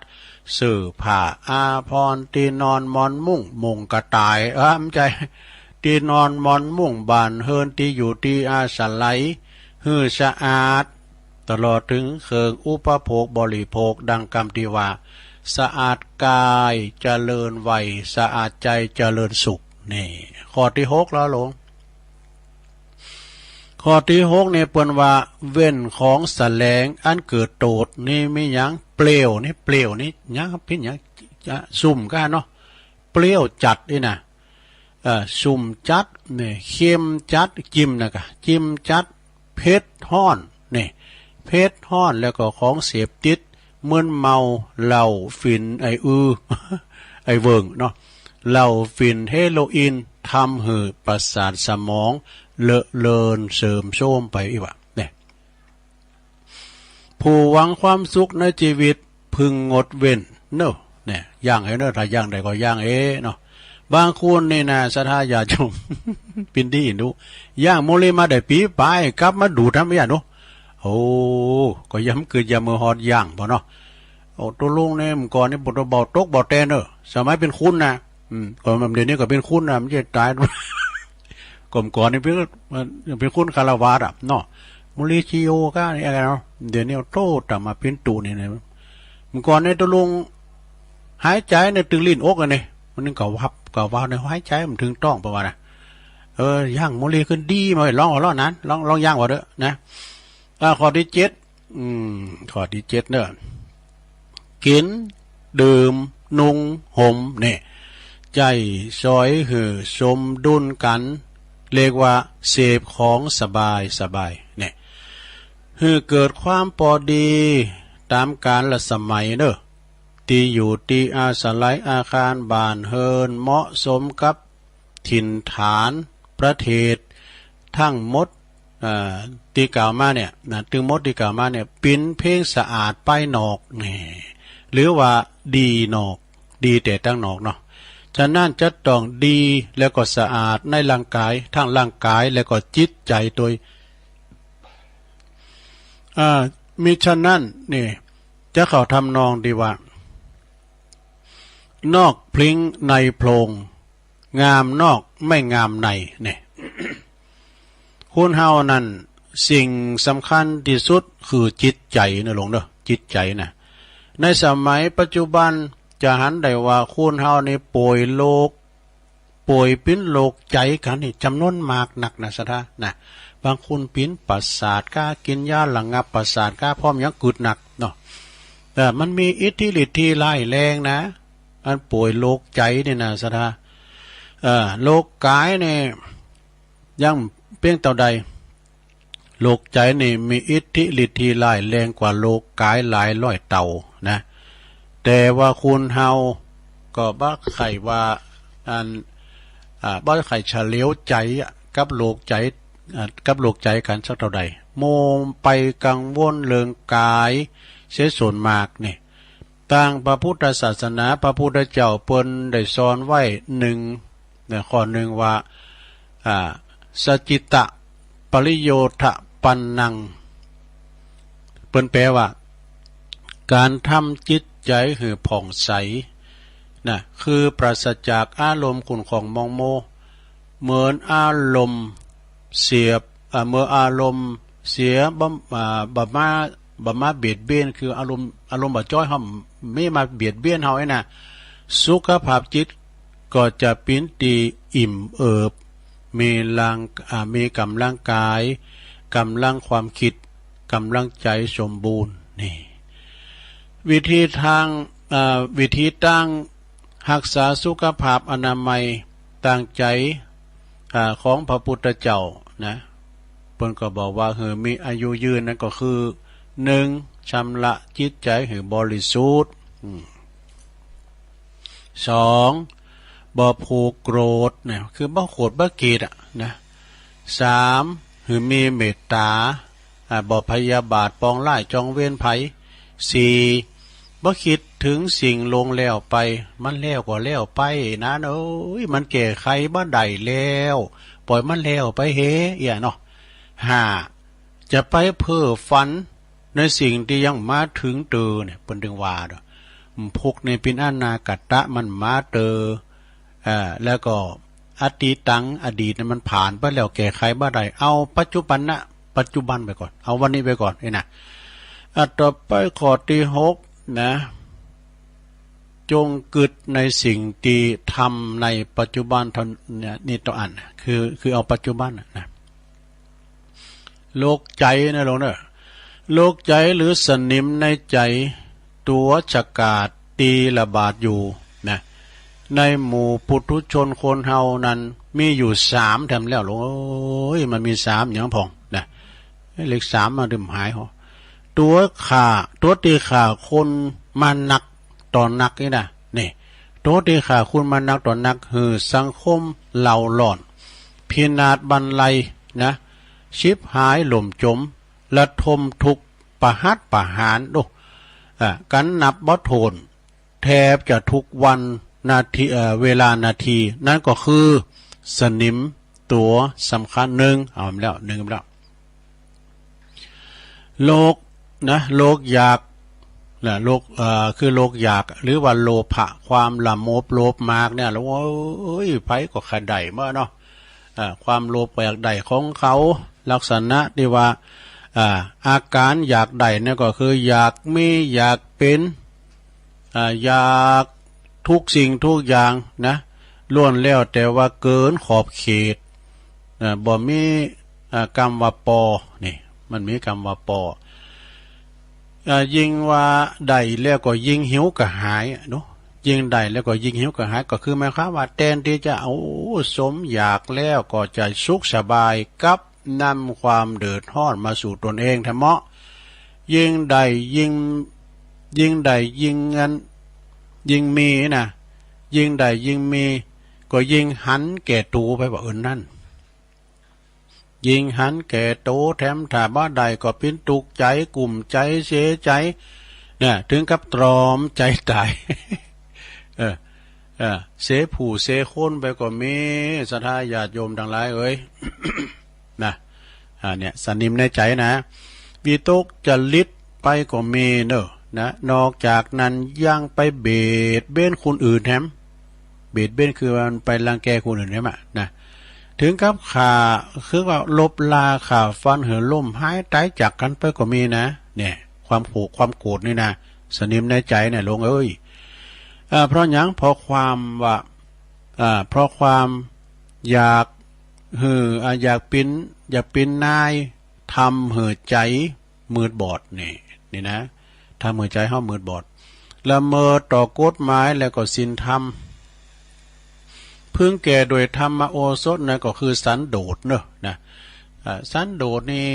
เสื้อผ้าอาภรณ์ ตี้นอนหมอนมุ้ง มุงกระต่าย เออ ไม่ใช่ ตี้นอนหมอนมุ้ง บ้านเฮือน ตี้อยู่ตี้อาศัย หื้อสะอาด ตลอดถึงเครื่องอุปโภคบริโภค ดังกำตี้ว่า สะอาดกายเจริญวัย สะอาดใจเจริญสุข นี่ ข้อตี้หกแล้วหลวง ข้อตี้หกนี่เปิ้นว่า เว้นของแสลงอันเกิดโต้ษ นี่มีหยัง เปรี้ยวนี่ เปรี้ยวนี่ หยัง เปรียกหยัง จะ ซุ่มก้าเนาะ เปรี้ยวจัดนี่นะ เอ่อ ซุ่มจัดนี่ เค็มจัด จิ้มนะกะ จิ้มจัด เผ็ดฮ้อนนี่ เผ็ดฮ้อน แล้วก็ของเสพติด มึนเมา เหล้า ฝิ่น ไอ้อือ ไอ้เวิ่งเนาะ เหล้า ฝิ่น เฮโรอีน ทำหื้อประสาทสมองเลอะเลือนเสื่อมโทรมไปอีกว่า เนี่ย ผู้หวังความสุขในชีวิต พึงงดเว้นเนอะ เนี่ย ย่างเอเนอะ ถ้าย่างได้ก็ย่างเอเนาะ บางคนนี่นะ ศรัทธาญาติโยม ปิ้นดี๋ดู ย่างมื้อนี้มาได้ปี๋ปาย กลับมาดูดทำอย่างเนาะ โอ้ ก็ยามกึดยามมื้อฮอดย่างบ่เนาะ โอ้ ตกลงเนี่ย เมื่อก่อนนี่บ่ต้องเบาตกเบาแตนเนอะ สมัยเป็นคุณนะ อืม ก็เดี๋ยวนี้ก็เป็นคุณนะ มันจะตาย ก็เมื่อก่อนนี่เป็น เป็นคุณฆราวาสอะเนาะ มื้อนี้ชีโอก้านี่อะไรเนาะ เดี๋ยวนี้โตตามมาเป็นตูนี่นะ เมื่อก่อนนี่ตกลงหายใจเนี่ยตึงลิ้นอกอะนี่ มันนึงก็วับก็วาวในหายใจมันถึงต้องประมาณนะ เออ ย่างมื้อนี้ขึ้นดีมา ลองเอาลองนั้น ลอง ลองย่างว่าเด้อนะ อ่า ข้อที่เจ็ด อืม ข้อที่เจ็ดเนอะ กิน ดื่ม นุ่ง ห่ม เนี่ย ใจ๊สอยหื้อสมดุลกั๋น เรียกว่าเสพของสบายสบาย เนี่ย หื้อเกิดความปอดีต๋ามกาลสมัยเนอะ ตี้อยู่ตี้อาศัย อาคารบ้านเฮือน เหมาะสมกับ ถิ่นฐาน ประเทศ ตึงหมด อ่า ตี้กล่าวมาเนี่ยนะ ตึงหมดตี้กล่าวมาเนี่ย เป๋นเพียงสะอาดภายนอก แหม หรือว่าดีนอก ดีแต่ตังนอกเนาะ ฉะนั้นจะต้องดีแล้วก็สะอาดในร่างกาย ทั้งร่างกายแล้วก็จิตใจ๋ตวย อ่า มิฉะนั้นนี่ จะเข้าทำนองตี้ว่า นอกพลิ้งในโพรง งามนอกไม่งามใน เนี่ย คนเฮานั้นสิ่งสำคัญตี้สุดคือจิตใจ๋เนอะหลวงเนอะ จิตใจ๋นะ ในสมัยปัจจุบันจะหันได้ว่าคนเฮานี่ป่วยโรค ป่วยเป๋นโรคใจ๋กั๋นนี่จ๋ำนวนมากนักนะศรัทธานะ บางคนเป๋นประสาทก้า กินยาระงับประสาทก้า พร้อมยังกึดหนักเนาะ เออ มันมีอิทธิฤทธิ์ที่ร้ายแรงนะ อันป่วยโรคใจ๋นี่นะศรัทธา เออ โรคกายนี่ยังเปียงเต้าใด โรคใจ๋นี่มีอิทธิฤทธิ์ที่ร้ายแรงกว่าโรคกายหลายร้อยเต้านะ แต่ว่าคนเฮาก็บ่ใค่ว่า อัน อ่า บ่ใค่เฉลียวใจ๋อะ กับโรคใจ๋ อ่า กับโรคใจ๋กั๋นสักเต้าใด มัวไปกังวลเรื่องกายเสียส่วนมากนี่ ตางพระพุทธศาสนา พระพุทธเจ้าเปิ้นได้สอนไว้หนึ่ง นะ ข้อหนึ่งว่า อ่า สจิตตะปริโยธปันนัง เปิ้นแปลว่า ก๋านทำจิตใจ๋หื้อผ่องใส นะ คือปราศจากอารมณ์ขุ่นข้องหมองมัว เหมือนอารมณ์เสีย อ่า เมื่ออารมณ์เสียบ่ อ่า บ่มา บ่มาเบียดเบียน คืออารมณ์ อารมณ์บ่จ้อยเฮา ไม่มาเบียดเบียนเฮาไอ้น่ะ สุขภาพจิตก็จะเป๋นตี้อิ่มเอิบ มีร่าง อ่า มีก๋ำลังกาย ก๋ำลังความคิด ก๋ำลังใจ๋สมบูรณ์ นี่ วิธีตาง อ่า วิธีตาง ฮักษาสุขภาพอนามัยตางใจ๋ อ่า ของพระพุทธเจ้านะ เปิ้นก็บอกว่าหื้อมีอายุยืนนั้นก็คือ หนึ่ง ชำระจิตใจ๋หื้อบริสุทธิ์ อืม สอง บ่ผูกโกรธนะ คือบ่โขดบ่เกลียดอะนะ สาม หื้อมีเมตต๋า อ่า บ่พยาบาทปองร้ายจองเวรไผ สี่ บ่คิดเถิงสิ่งล่วงแล้วไป มันแล้วก็แล้วไปนะ โอ๊ย มันแก้ไขบ่ได้แล้ว ปล่อยมันแล้วไปเหอะ เอี้ยเนาะ ห้า จะไปเพ้อฝัน ในสิ่งที่ยังมาถึงเตอเนี่ย เปิ้นถึงว่าเนาะ ผูกนี่เป็นอนาคตะ มันมาเตอ อ่า แล้วก็อตีตัง อดีตเนี่ยมันผ่านไปแล้ว แก้ไขบ่ได้ เอาปัจจุบันนะ ปัจจุบันไปก่อน เอาวันนี้ไปก่อนนี่นะ อ่ะ ต่อไปข้อที่หกนะ จงกึดในสิ่งที่ทำในปัจจุบันเท่านี้ นี่ต้องอ่าน คือ คือเอาปัจจุบันนะนะ โรคใจ๋นะหลวงเนอะ โรคใจ๋หรือสนิมในใจ๋ ตั๋วฉกาจตี้ระบาดอยู่นะ ในหมู่ปุถุชนคนเฮานั้น มีอยู่สามแถมแล้วหลวงเอ้ย มันมีสามอย่างพ่องนะ เลขสามมาดื่มหายหอ ตั๋วฆ่า ตั๋วตี้ฆ่าคนมานักต่อนักนี่นะ นี่ ตั๋วตี้ฆ่าคนมานักต่อนัก หื้อสังคมเล่าร้อน พินาศบันไลนะ ฉิบหายล่มจม ระทมทุกข์ประหัตประหาร โอ้ อ่า กันนับบ่ถ้วน แทบจะทุกวันนาที เอ่อ เวลานาที นั่นก็คือสนิมตั๋วสำคัญหนึ่ง เอาแล้ว หนึ่งแล้ว โรคนะ โรคอยากนะ โรค เอ่อ คือโรคอยาก หรือว่าโลภะ ความละโมบโลภมากเนี่ย โอ้ย ไผก็ใค่ได้เมิดเนาะ อ่า ความโลภก็อยากได้ของเขา ลักษณะที่ว่า อ่า อาการอยากได้เนี่ยก็คืออยากมี อยากเป็น อ่า อยากทุกสิ่งทุกอย่างนะ ล้วนแล้วแต่ว่าเกินขอบเขต อ่า บ่มี อ่า กำว่าปอ นี่ มันมีกำว่าปอ อ่า ยิ่งว่าได้แล้วก็ยิ่งหิวกระหายอะเนาะ ยิ่งได้แล้วก็ยิ่งหิวกระหาย ก็คือหมายความว่าแทนที่จะเอาสมอยากแล้วก็จะสุขสบาย กลับนำความเดือดร้อนมาสู่ตนเองแท้เมาะ ยิ่งได้ยิ่ง ยิ่งได้ยิ่งอัน ยิ่งมีนะ ยิ่งได้ยิ่งมี ก็ยิ่งหันแก่ตัวไปว่าเออนั่น ยิ่งหันแก่ตัวแถม ถ้าบ่ได้ก็เป็นทุกข์ใจ๋ กุ้มใจ๋ เสียใจ๋ เนี่ย ถึงกับตรอมใจ๋ต๋าย เออ เออ เสียผู้เสียคนไปก็มี ศรัทธาญาติโยมทั้งหลายเอ๋ย นะ อ่า เนี่ย สนิมในใจ๋นะ วิตกจริตไปก็มีเนอะ นะ นอกจากนั้นยังไปเบียดเบียนคนอื่นแถม เบียดเบียนคือมันไปรังแกคนอื่นแถมอะนะ ถึงกับฆ่า คือว่าลบลาฆ่าฟันหื้อล้มหายต๋ายจากกั๋นไปก็มีนะ เนี่ย ความโกรธ ความโกรธนี่นะ สนิมในใจ๋เนี่ยหลวงเอ๋ย อ่า เพราะหยัง เพราะความว่า อ่า เพราะความอยากหื้อ อ่า อยากเป็น อยากเป็นนาย ทำหื้อใจ๋มืดบอด นี่ นี่นะ ทำหื้อใจ๋เฮามืดบอด ละเมิดต่อกฎหมายแล้วก็ศีลธรรม พึงแก้ด้วยธรรมโอสถ นั่นก็คือสันโดษเนอะ นะ อ่า สันโดษนี่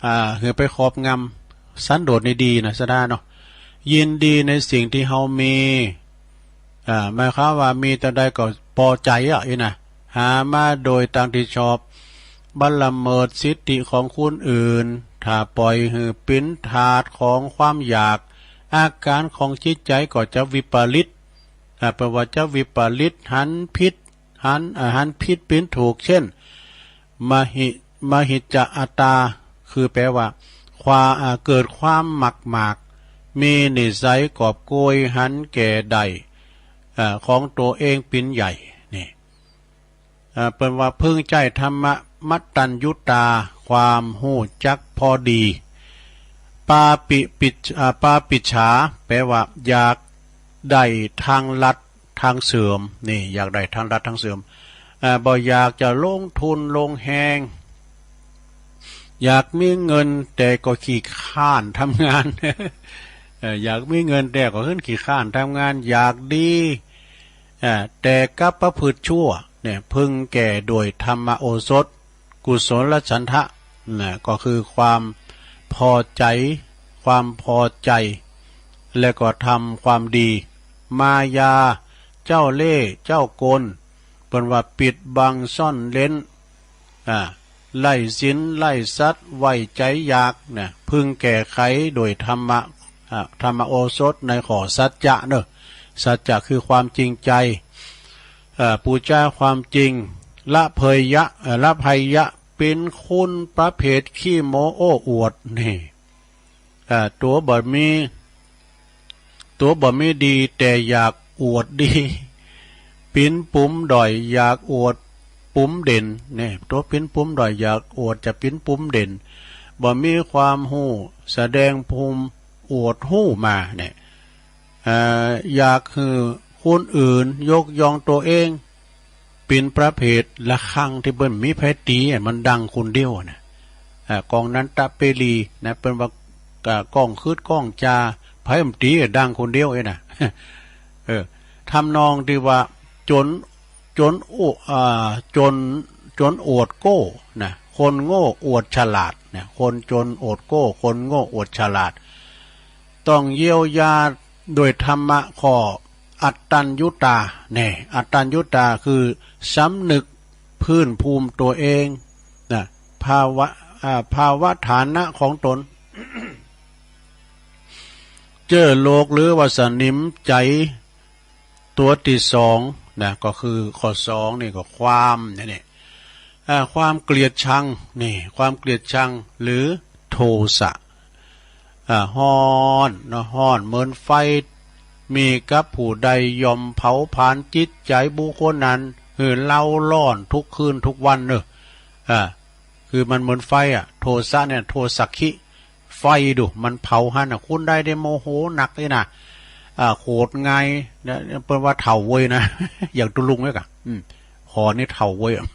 อ่า หื้อไปครอบงำ สันโดษนี่ดีนะ ศรัทธาเนาะ ยินดีในสิ่งที่เฮามี อ่า หมายความว่ามีเต้าใดก็ปอใจ๋อะ อี้นะ หามาโดยตางที่ชอบ บ่ละเมิดสิทธิของคนอื่น ถ้าปล่อยหื้อเป็นทาสของความอยาก อาการของจิตใจ๋ก็จะวิปริต อ่า แปลว่าจะวิปริต หันผิด หัน อ่า หันผิดเป็นถูก เช่น มหิ มหิจจะอัตตา คือแปลว่า ความ อ่า เกิดความมักมาก มีนิสัยกอบโกย หันแก่ได้ อ่า ของตัวเองเป็นใหญ่ นี่ อ่า เปิ้นว่าพึงใจ๊ธรรมะมัตตัญญุตา ความฮู้จักพอดี ปาปิปิจ อ่า ปาปิจฉา แปลว่าอยากได้ทางลัด ทางเสื่อม นี่ อยากได้ทางลัดทางเสื่อม อ่า บ่อยากจะลงทุนลงแฮง อยากมีเงินแต่ก็ขี้คร้านทำงาน เอ่อ อยากมีเงินแต่ก็เหินขี้คร้านทำงาน อยากดี เอ่อ แต่กลับประพฤติชั่ว เนี่ย พึงแก้ด้วยธรรมโอสถ กุศลฉันทะ นะ ก็คือความพอใจ๋ ความพอใจ๋ และก็ทำความดี มายา เจ้าเล่ห์ เจ้ากล เปิ้นว่าปิดบังซ่อนเร้น อ่า ไร้ศีล ไร้สัตย์ ไว้ใจ๋อยาก นะ พึงแก้ไขโดยธรรมะ อ่า ธรรมโอสถในข้อสัจจะเนอะ สัจจะคือความจริงใจ เอ่อ ปูจาความจริง ละเพยยะ เอ่อ ละภัยยะ เป็นคนประเภทขี้โม้โอ้อวด นี่ อ่า ตัวบ่มี ตัวบ่มีดีแต่อยากอวดดี ปิ๋นปุ๋มด้อยอยากอวดปุ๋มเด่น เนี่ย ตัวปิ๋นปุ๋มด้อยอยากอวดจะปิ๋นปุ๋มเด่น บ่มีความฮู้แสดงภูมิอวดฮู้มา เนี่ย เอ่อ อยากหื้อคนอื่นยกย่องตัวเอง เป๋นประเภทระฆังตี้เปิ้นมีไผตี๋อะ มันดังคนเดียวอะนะ อ่า กองนันตะเปรีย์นะ เปิ้นว่า อ่า ก้องคืดก้องจา ไผมันตี๋อะ ดังคนเดียวเอ้ยนะ เออ ทำนองตี้ว่า จน จนโอ อ่า จน จนอวดโก้นะ คนโง่อวดฉลาดนะ คนจนอวดโก้ คนโง่อวดฉลาด ต้องเยียวยาด้วยธรรมะข้ออัตตัญญูตา แน่ อัตตัญญูตาคือสำนึกพื้นภูมิตัวเองนะ ภาวะ อ่า ภาวะฐานะของตน เจ้อโลกหรือว่าสนิมใจ๋ ตัวตี้สองนะ ก็คือข้อสองนี่ก็ความนี่ นี่ อ่า ความเกลียดชัง นี่ ความเกลียดชัง หรือโทสะ อ่า ฮ้อนเนาะ ฮ้อนเหมือนไฟ มีกับผู้ใดย่อมเผาผลาญจิตใจ๋บุคคลนั้น หื้อเร้าร้อนทุกคืนทุกวันเนอะ อ่า คือมันเหมือนไฟอะ โทสะเนี่ย โทสักขิ ไฟดู มันเผาหั้นน่ะ คนใดได้โมโหหนักนี่นะ อ่า โกรธง่ายนะ เปิ้นว่าเฒ่าเว้ยนะ อย่างตุ๊ลุงเนี่ยกะ อืม ข้อนี้เฒ่าเว้ยอะ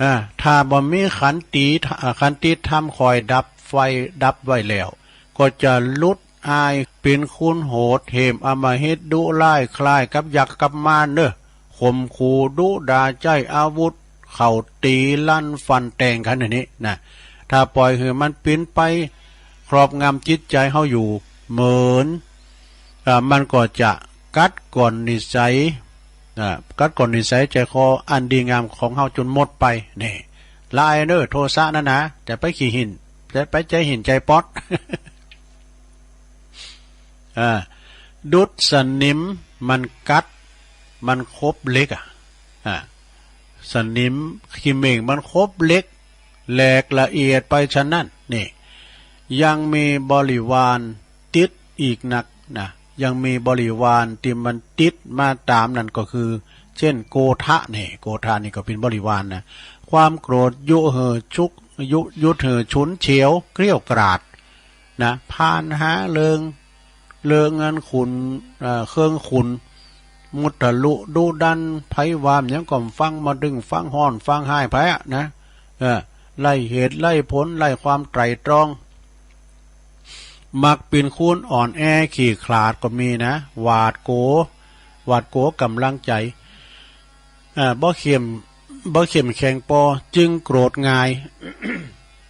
อ่า ถ้าบ่มีขันติ อ่า ขันติธรรมคอยดับไฟ ดับไว้แล้ว ก็จะหลุดอ้าย เป๋นคนโหดเหี้ยมอำมหิต ดุร้ายคล้ายกับยักษ์กับมารเนอะ ข่มขู่ดุด่า ใจ๊อาวุธ เข้าตี๋ลันฟันแตงกันอันนี้นะ ถ้าปล่อยหื้อมันเป๋นไปครอบงำจิตใจ๋เฮาอยู่ เหมือน อ่า มันก็จะกัดก่อนนิสัย อ่า กัดก่อนนิสัยใจ๋คออันดีงามของเฮาจนหมดไป นี่ หลายเนอะ โทสะนั่นนะ จะไปขี้หิน จะไปใจ๋หินใจ๋ป๊อด อ่า ดุจสนิมมันกัด มันคบเหล็กอะ อ่า สนิมขี้เหม่งมันคบเหล็ก แหลกละเอียดไปฉะนั้น นี่ ยังมีบริวารติดอีกนักนะ ยังมีบริวารตี้มันติดมาต๋ามนั่นก็คือ เช่น โกธะ นี่ โกธะนี่ก็เป๋นบริวารนะ ความโกรธยุหื้อชุก ยุ ยุดหื้อฉุนเฉียวเกรี้ยวกราด นะ ผ่านหาเริง เริงอันขุ่น เอ่อ เครื่องขุ่น มุทะลุดุดัน ไผว่าหยังก็ฟัง บ่ตึงฟัง ฮ้อนฟังฮ้ายไผอะนะ เออ ไร้เหตุไร้ผล ไร้ความไตร่ตรอง มักเป๋นคนอ่อนแอขี้ขลาดก็มีนะ หวาดกลัว หวาดกลัวกำลังใจ๋ อ่า บ่เข้ม บ่เข้มแข็งปอ จึงโกรธง่าย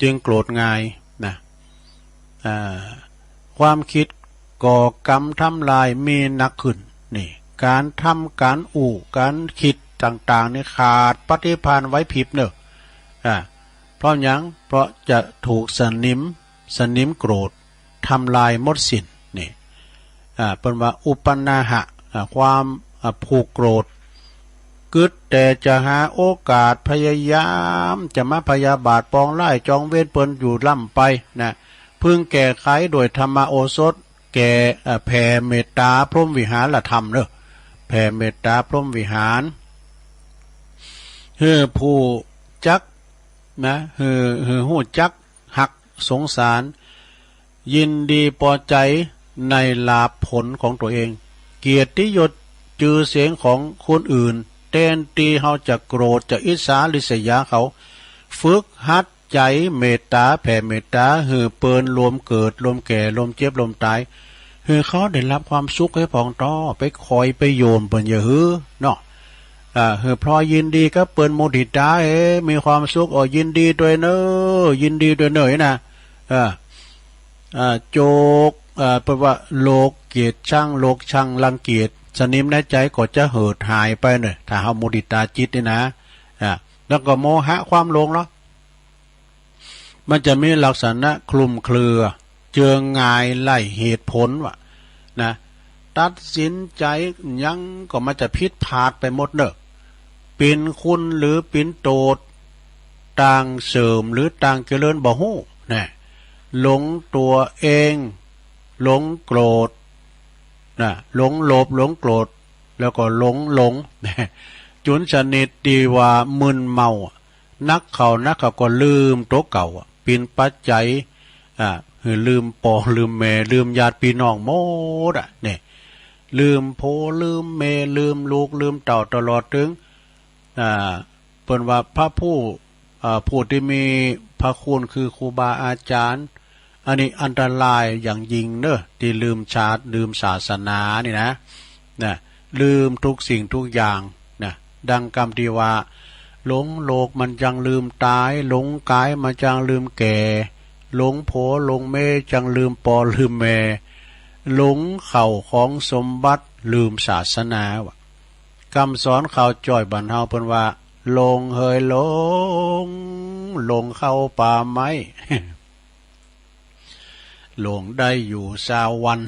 จึงโกรธง่ายนะ อ่า ความคิดก่อกรรมทำลายมีหนักขึ้น นี่ ก๋านทำ ก๋านอู้ ก๋านคิดต่างๆ นี่ขาดปฏิภาณไหวพริบเนอะ อ่า เพราะหยัง เพราะจะถูกสนิม สนิมโกรธทำลายหมดสิ้น นี่ อ่า เปิ้นว่าอุปนาหะ อ่า ความ อ่า ผูกโกรธ กึ๊ดแต่จะหาโอกาสพยายามจะมาพยาบาทปองร้ายจองเวรเปิ้นอยู่ร่ำไปนะ พึงแก้ไขโดยธรรมโอสถ แก่ อ่า แผ่เมตตาพรหมวิหารธรรมเนอะ แผ่เมตตาพรหมวิหาร หื้อผู้จักนะ หื้อ หื้อฮู้จักฮักสงสาร ยินดีปอใจ๋ในลาภผลของตัวเอง เกียรติยศจื่อเสียงของคนอื่น แทนตี้เฮาจะโกรธ จะอิจฉาริษยาเขา ฝึกหัดใจ๋เมตตา แผ่เมตตา หื้อเปิ้นลมเกิด ลมแก่ ลมเจ็บ ลมต๋าย หื้อเขาได้รับความสุขแค่ผ่องต่อ ไปคอยไปโยมเปิ้นอย่าหื้อเนาะ อ่า หื้อพลอยยินดีกับเปิ้น มุทิตา เอ้ มีความสุข โอ้ ยินดีตวยเน่อ ยินดีตวยเน่อนะ อ่า อ่า โจก อ่า เปิ้นว่าโลกเกลียดชัง โลกชังรังเกียจ สนิมในใจ๋ก็จะเหิดหายไปเน่อ ถ้าเฮามุทิตาจิตนี่นะ อ่า แล้วก็โมหะความหลงเนาะ มันจะมีลักษณะคลุมเครือ เจิงงายไร้เหตุผลว่ะนะ ตัดสินใจ๋หยังก็มันจะผิดพลาดไปหมดเนอะ เป๋นคุณหรือเป๋นโต้ษ ต่างเสื่อมหรือต่างเจริญบ่ฮู้นะ หลงตัวเอง หลงโกรธ นะ หลงโลภ หลงโกรธ แล้วก็หลงหลง จุนชนิดที่ว่ามึนเมา นักเข้านักเข้าก็ลืมตัวเก่า เป๋นปัจจัย อ่า หื้อลืมป้อลืมแม่ ลืมญาติพี่น้องหมดอะ เนี่ย ลืมผัว ลืมแม่ ลืมลูก ลืมเต้า ตลอดถึง อ่า เปิ้นว่าพระผู้ อ่า ผู้ที่มีพระคุณคือครูบาอาจารย์ อันนี้อันตรายอย่างยิ่งเนอะ ที่ลืมชาติ ลืมศาสนานี่นะ นะ ลืมทุกสิ่งทุกอย่างนะ ดังกำที่ว่า หลงโลกมันจังลืมตาย หลงกายมันจังลืมแก่ หลงผัวหลงเมียจังลืมป้อลืมแม่ หลงเข้าของสมบัติ ลืมศาสนาว่ะ กำสอนข่าวจ้อยบ้านเฮาเปิ้นว่า หลงเหยหลง หลงเข้าป่าไม้ หลงได้อยู่ซาววัน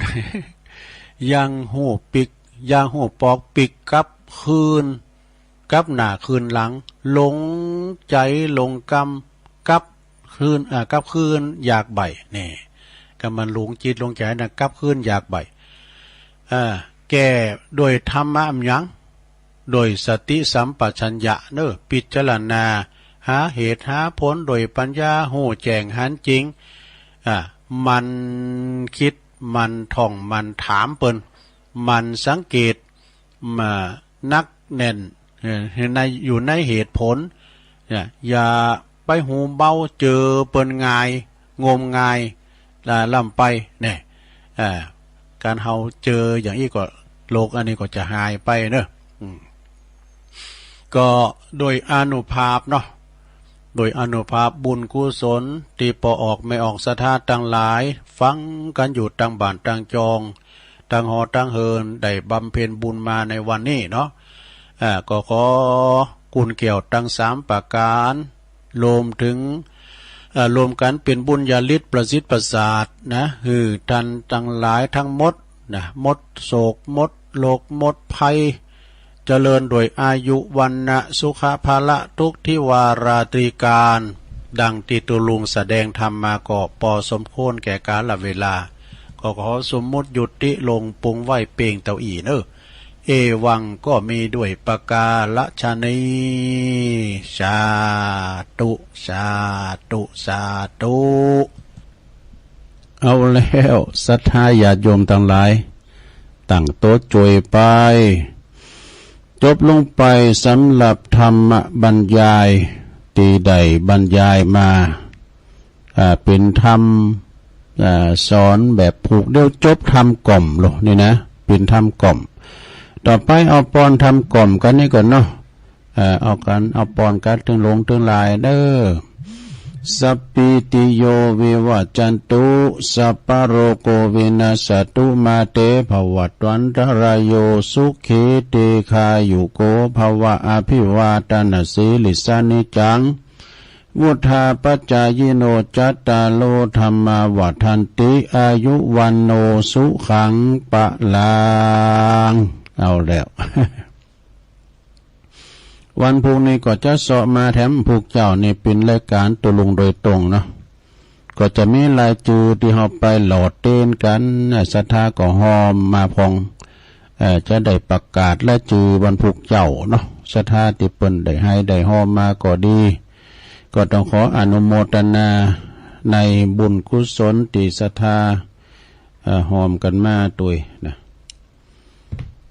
ยังฮู้ปิ๊ก ยังฮู้ปอกปิ๊กกลับคืน กลับหน้าคืนหลัง หลงใจ๋หลงกำ กลับคืน อ่า กลับคืนอยากใบ้ นี่ ก็มันหลงจิตหลงใจ๋นะ กลับคืนอยากใบ้ อ่า แก้ด้วยธรรมะหยัง ด้วยสติสัมปชัญญะเนอะ พิจารณาหาเหตุหาผลด้วยปัญญา ฮู้แจ้งหันจริง อ่า หมั่นคิด หมั่นท่อง หมั่นถามเปิ้น หมั่นสังเกต มานักแน่น เอ่อ ใน อยู่ในเหตุผล เนี่ย อย่าไปหูเบา เจอเปิ้นง่าย งมงาย อ่า ล้ำไป เนี่ย อ่า การเฮาเจออย่างอี้ก็ โลกอันนี้ก็จะหายไปเนอะ อืม ก็โดยอานุภาพเนาะ โดยอานุภาพบุญกุศล ตี้ป้อออกแม่ออกศรัทธาตังหลาย ฟังกั๋นอยู่ตังบ้านตังจอง ตังหอตังเฮือน ได้บำเพ็ญบุญมาในวันนี้เนาะ อ่า ก็ขอกุนแก้วตังสามประก๋าน รวมถึง อ่า รวมกั๋นเป๋นบุญญาฤทธิ์ประสิทธิ์ประสาทนะ หื้อท่านตังหลายตังหมดนะ หมดโศก หมดโรค หมดภัย เจริญด้วยอายุ วรรณะ สุขะ พละ ทุกข์ ธิวาราตรีการ ดังตี้ตุ๊ลุงแสดงธรรมมาก็ปอสมควรแก่กาลเวลา ก็ขอสมมุติยุติลงปรุงไว้เปียงเต้าอี้เนอะ เอวังก็มีด้วยประการฉะนี้ สาธุ สาธุ สาธุ เอาแล้ว ศรัทธาญาติโยมตังหลาย ตั้งโต๊ะจ่วยไป จบลงไปสำหรับธรรมบรรยาย ตี้ได้บรรยายมา อ่า เป๋นธรรม อ่า สอนแบบผูกเดี่ยวจบธรรมกล่อมโลกนี่นะ เป๋นธรรมกล่อม ต่อไปเอาปอนธรรมกล่อมกั๋นนี่ก่อนเนาะ เอ่อ เอากั๋น เอาปอนกั๋นเถิงหลวงเถิงหลายเด้อ สัพพีติโยวิวัชชันตุ สัพพะโรโควินัสสะตุ มาเตภวัตวันตะราโย สุขีทีฆายุโกภะวะ อะภิวาทะนะสีลิสสะ นิจจัง วุฑฒาปะจายิโน จัตตาโร ธัมมา วัฑฒันติ อายุ วัณโณ สุขัง พะลัง เอาแล้ว วันพุธนี้ก็จะเซาะมาแถมพวกเจ้านี่เป๋นรายก๋านตุ๊ลุงโดยตรงเนาะ ก็จะมีรายจื้อตี้เฮาไปหล่อเตียนกั๋นนะ ศรัทธาก็ฮอมมาพอง เอ่อ จะได้ประกาศรายจื้อวันพุธเจ้าเนาะ ศรัทธาตี้เปิ้นได้ไห้ได้ฮอมมาก็ดี ก็ต้องขออนุโมทนาในบุญกุศลตี้ศรัทธา เอ่อ ฮอมกั๋นมาตวยนะ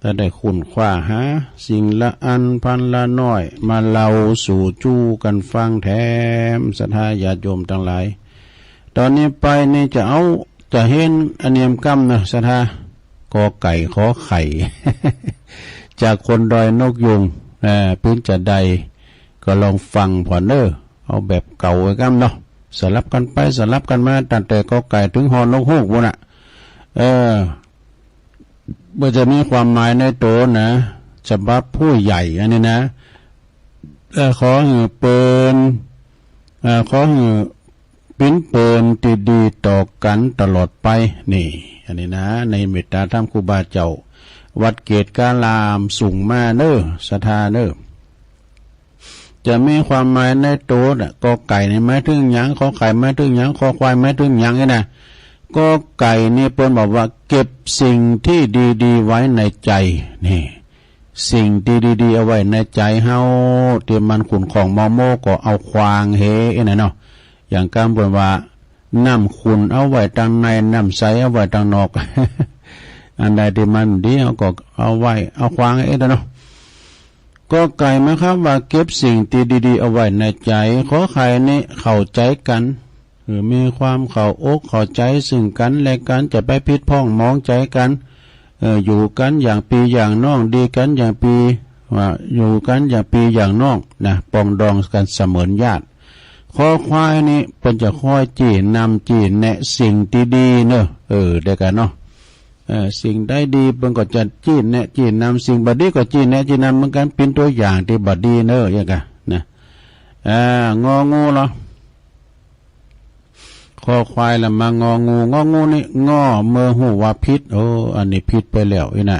ถ้าได้ค้นคว้าหาสิ่งละอันพันละน้อยมาเล่าสู่จู้กั๋นฟังแถม ศรัทธาญาติโยมตังหลาย ตอนนี้ไปนี่จะเอา จะเห็นอันเนียมกำนะ ศรัทธา กอไก่ขอไข่ จากคนดอยนกยูง เอ่อ ปื๊นจะใด ก็ลองฟังผ่อนเนอ เอาแบบเก่าไว้กำเนาะ สลับกั๋นไปสลับกั๋นมา ตั้งแต่กอไก่เถิงฮอนกฮูกปู้นน่ะ เออ บ่จะมีความหมายในโตนะ ฉบับผู้ใหญ่อันนี้นะ เอ่อ ขอหื้อเปิ้น เอ่อ ขอหื้อเป๋นเปิ้นตี้ดีต่อกั๋นตลอดไป นี่ อันนี้นะ ในเมตตาธรรมครูบาเจ้า วัดเกตการามสูงมาเนอ ศรัทธาเนอ จะมีความหมายในตัวน่ะ กอไก่นี่หมายถึงหยัง ขอไข่หมายถึงหยัง คอควายหมายถึงหยังนี่นะ กอไก่นี่เปิ้นบอกว่าเก็บสิ่งที่ดีๆ ไว้ในใจ นี่ สิ่งที่ดีๆ เอาไว้ในใจเฮา ที่มันขุ่นข้องมัวโมก็เอาขว้างเห นี่นะเนาะ อย่างกำเปิ้นว่า น้ำขุ่นเอาไว้ตางใน น้ำใสเอาไว้ตางนอก อันใดที่มันดีเฮาก็เอาไว้ เอาขว้างเห นี่นะเนาะ กอไก่หมายความว่าเก็บสิ่งที่ดีๆ เอาไว้ในใจ ขอไข่นี่เข้าใจกัน เออ มีความเข้าอกเข้าใจซึ่งกันและกัน จะไปผิดพ้องหมองใจกัน เออ อยู่กันอย่างพี่อย่างน้อง ดีกันอย่างพี่ ว่าอยู่กันอย่างพี่อย่างน้องนะ ปรองดองกันเสมือนญาติ คอควายนี่เปิ้นจะคอยจี้นำจี้แนะสิ่งที่ดีเนอะ เออ เดียวกันเนาะ เออ สิ่งใดดีเปิ้นก็จะจี้แนะจี้นำ สิ่งบ่ดีก็จี้แนะจี้นำเหมือนกัน เป็นตัวอย่างที่บ่ดีเนอะ อย่างกันนะ อ่า งองูเหรอ คอควายละมางองู งองูนี่ งอเมื่อฮู้ว่าผิด โอ้ อันนี้ผิดไปแล้วนี่นะ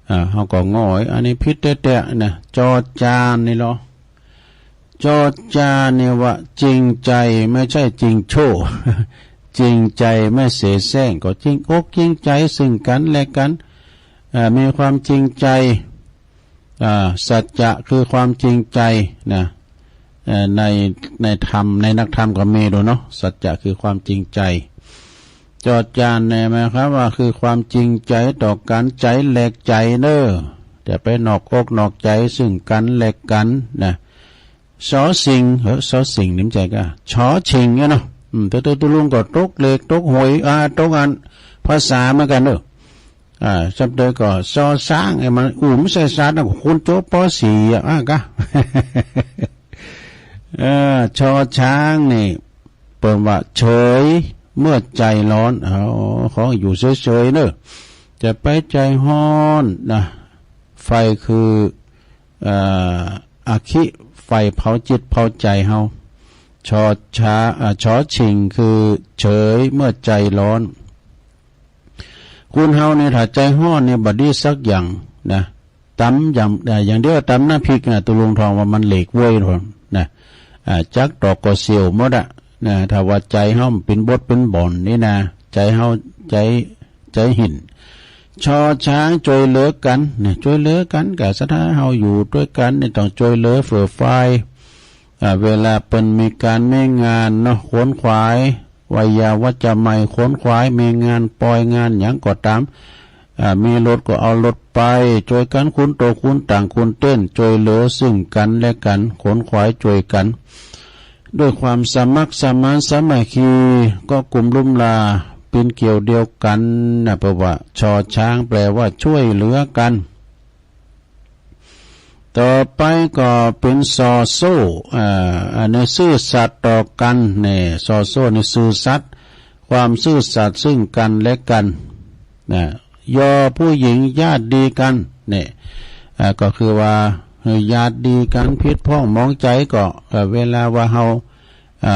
อ่า เฮาก็งอ อันนี้ผิดแต๊ๆ นะ จอจานนี่เหรอ จอจานนี่ว่าจริงใจ ไม่ใช่จริงโจ้ จริงใจไม่เสแสร้ง ก็จริงอกจริงใจซึ่งกันและกัน อ่า มีความจริงใจ อ่า สัจจะคือความจริงใจนะ เอ่อ ใน ในธรรม ในนักธรรมก็มีดูเนาะ สัจจะคือความจริงใจ จอจานเนี่ยหมายความว่าคือความจริงใจต่อกัน ใจแลกใจเนอะ จะไปนอกอกนอกใจซึ่งกันและกันนะ ชอชิง เออ ชอชิงนี่มันใช่ก็ ชอชิงเนี่ยเนาะ อืม เตอเตอตุลุงก็ตกเลขตกหวย อ่า ตกอัน ภาษาเหมือนกันเนอะ อ่า สับเตอก็ ชอช้าง ไอ้มัน อู้ ไม่ใช่สัตว์นะ คนจบ ป.สี่ อ่ะ อ่ะ ก็ เออ ชอช้างนี่ เปิ้นว่าเฉยเมื่อใจร้อน เอา ของอยู่เฉยๆ เนอะ จะไปใจฮ้อนนะ ไฟคือ เอ่อ อคิ ไฟเผาจิตเผาใจเฮา ชอช้า อ่า ชอชิงคือเฉยเมื่อใจร้อน คนเฮานี่ถ้าใจฮ้อนนี่บ่ดีสักอย่างนะ ตำอย่าง เอ่อ อย่างเดียวตำน้ำพริกนะ ตุลุงทองว่ามันเหลกเว้ยทนนะ อ่า จักดอกก็เสียวหมดอะนะ ถ้าว่าใจเฮามันเป็นบทเป็นบ่อนนี่นะ ใจเฮา ใจ ใจหิน ชอช้างช่วยเหลือกันนะ ช่วยเหลือกัน ก็ศรัทธาเฮาอยู่ด้วยกันนี่ต้องช่วยเหลือเฟื่อฟาย อ่า เวลาเปิ้นมีการมีงานเนาะ ขวนขวาย ไวยาวัจจะไมย ขวนขวาย มีงานปอยงานหยังก็ตาม อ่า มีรถก็เอารถไป ช่วยกันขนโตขนต่างขนเต้น ช่วยเหลือซึ่งกันและกัน ขวนขวายช่วยกัน ด้วยความสมัครสมานสามัคคี ก็กลุ่มลุ่มลา ปีนเกวียวเดียวกันนะ เพราะว่าชอช้างแปลว่าช่วยเหลือกัน ต่อไปก็เป็น ซอโซ่ อ่า อันนี้ซื่อสัตย์ต่อกัน นี่ ซอโซ่นี่ซื่อสัตย์ ความซื่อสัตย์ซึ่งกันและกัน นะ ยอผู้หญิงญาติดีกัน นี่ อ่า ก็คือว่า เออ ญาติดีกัน ผิดพ้องหมองใจก็ เอ่อ เวลาว่าเฮา อ่า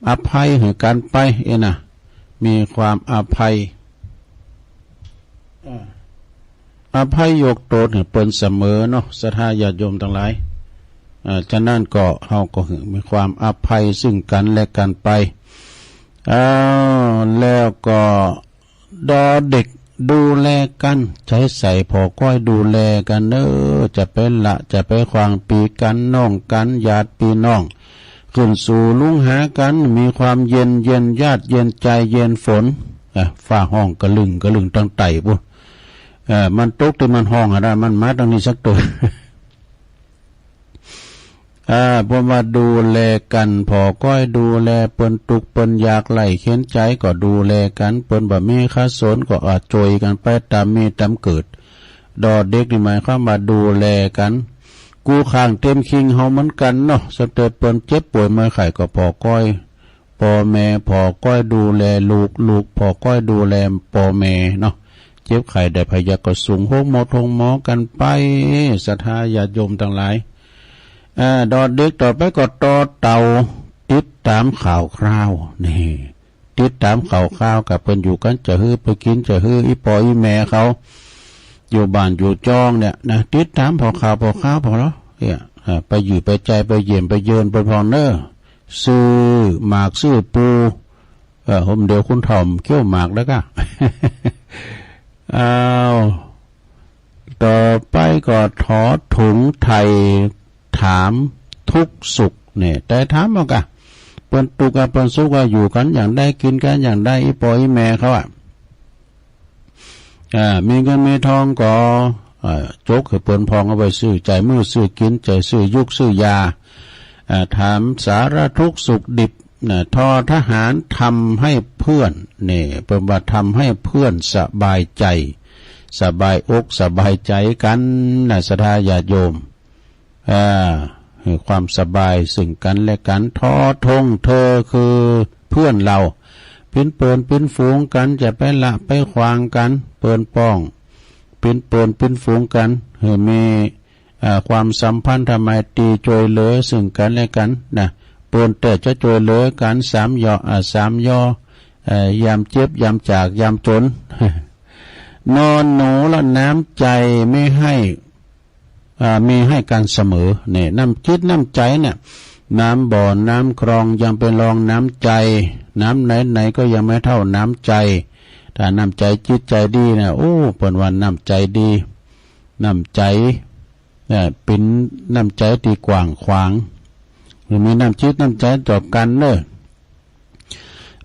อภัยหื้อกันไป เอ้ยนะ มีความอภัย อ่า อภัยยกโตนหื้อเปิ้นเสมอเนาะ ศรัทธาญาติโยมตังหลาย อ่า ฉะนั้นก็เฮาก็หื้อมีความอภัยซึ่งกันและกันไป อ้าว แล้วก็ ดอเด็ก ดูแลกัน ใช้ใส่ผ่อก้อยดูแลกันเนอะ จะไปละ จะไปขว้างปี๋กัน น้องกัน ญาติพี่น้อง ขึ้นสู่ลุงหากัน มีความเย็น เย็นญาติ เย็นใจ เย็นฝน อ่ะ ฟ้าฮ้องกะลึงกะลึงตังใต้ปู้น เอ่อ มันตกตี้มันฮ้องอะนะ มันมาตังนี้สักตัว อ่า เปิ้นว่าดูแลกัน ผ่อก้อยดูแล เปิ้นตุ๊กข์เปิ้นยากไร้เข็ญใจก็ดูแลกัน เปิ้นบ่มีคาสนก็ อ่า จ่วยกันไปต๋ามมีต๋ามเกิด ดอเด็กนี่หมายความว่าดูแลกัน กู้ข้างเต็มคิงเฮาเหมือนกันเนาะ สำเร็จเปิ้นเจ็บป่วยเมื่อยไข้ก็ผ่อก้อย ป้อแม่ ผ่อก้อยดูแลลูก ลูกผ่อก้อยดูแลป้อแม่เนาะ เจ็บไข้ได้พยาก็สูงโฮงหมอโฮงหมอกันไป ศรัทธาญาติโยมตังหลาย อ่า ดอเด็กต่อไปก็ ตอเต่า ติดต๋ามข่าวคราว นี่ ติดต๋ามข่าวคราวกับเปิ้นอยู่กันจะหื้อ ไปกินจะหื้อ อี่ป้ออี่แม่เขา อยู่บ้านอยู่จ้องเนี่ยนะ ติดต๋ามผ่อข่าวผ่อคราวผ่อเนาะ เนี่ย อ่า ไปอยู่ไปใจ ไปเยี่ยมไปเยือนเปิ้นพองเนอะ ซื้อหมากซื้อปู เออ ผมเดี๋ยวคุณเฒ่าเคี้ยวหมากแล้วก็ อ้าว ต่อไปก็ถอดถุงไถ่ถามทุกข์สุขเนี่ย แต่ถามเอากะ เปิ้นทุกข์กะ เปิ้นสุขกะ อยู่กันอย่างใด กินกันอย่างใด อีปออีแม่เขาอะ อ่า มีเงินมีทองก็ อ่า จกหื้อเปิ้นพองเอาไว้ซื้อ จ่ายมื้อซื้อกิน จ่ายซื้อยุกซื้อยา อ่า ถามสารทุกข์สุขดิบ นะ ทอทหารทำให้เพื่อน นี่ เปิ้นว่าทำให้เพื่อนสบายใจ สบายอกสบายใจกันนะ ศรัทธาญาติโยม อ่า ให้ความสบายซึ่งกันและกัน ทอธงเธอคือเพื่อนเรา ปิ้นเปิ้นปิ้นฝูงกัน จะไปละไปขวางกัน เปิ้นป้อง ปิ้นเปิ้นปิ้นฝูงกัน ให้มี อ่า ความสัมพันธไมตรีช่วยเหลือซึ่งกันและกันนะ เปิ้นแต่จะช่วยเหลือกัน สามยอ อ่า สามยอ เอ่อ ยามเจ็บ ยามจาก ยามจน นอนหนูละน้ำใจไม่ให้ อ่า มีให้กันเสมอ เนี่ย น้ำจิตน้ำใจเนี่ย น้ำบ่อน้ำคลองยังเป็นรองน้ำใจ น้ำไหนๆ ก็ยังไม่เท่าน้ำใจ ถ้าน้ำใจจิตใจดีนะ โอ้ เปิ้นว่าน้ำใจดี น้ำใจ เนี่ย เป็นน้ำใจที่กว้างขวาง หรือมีน้ำจิตน้ำใจต่อกันเนอะ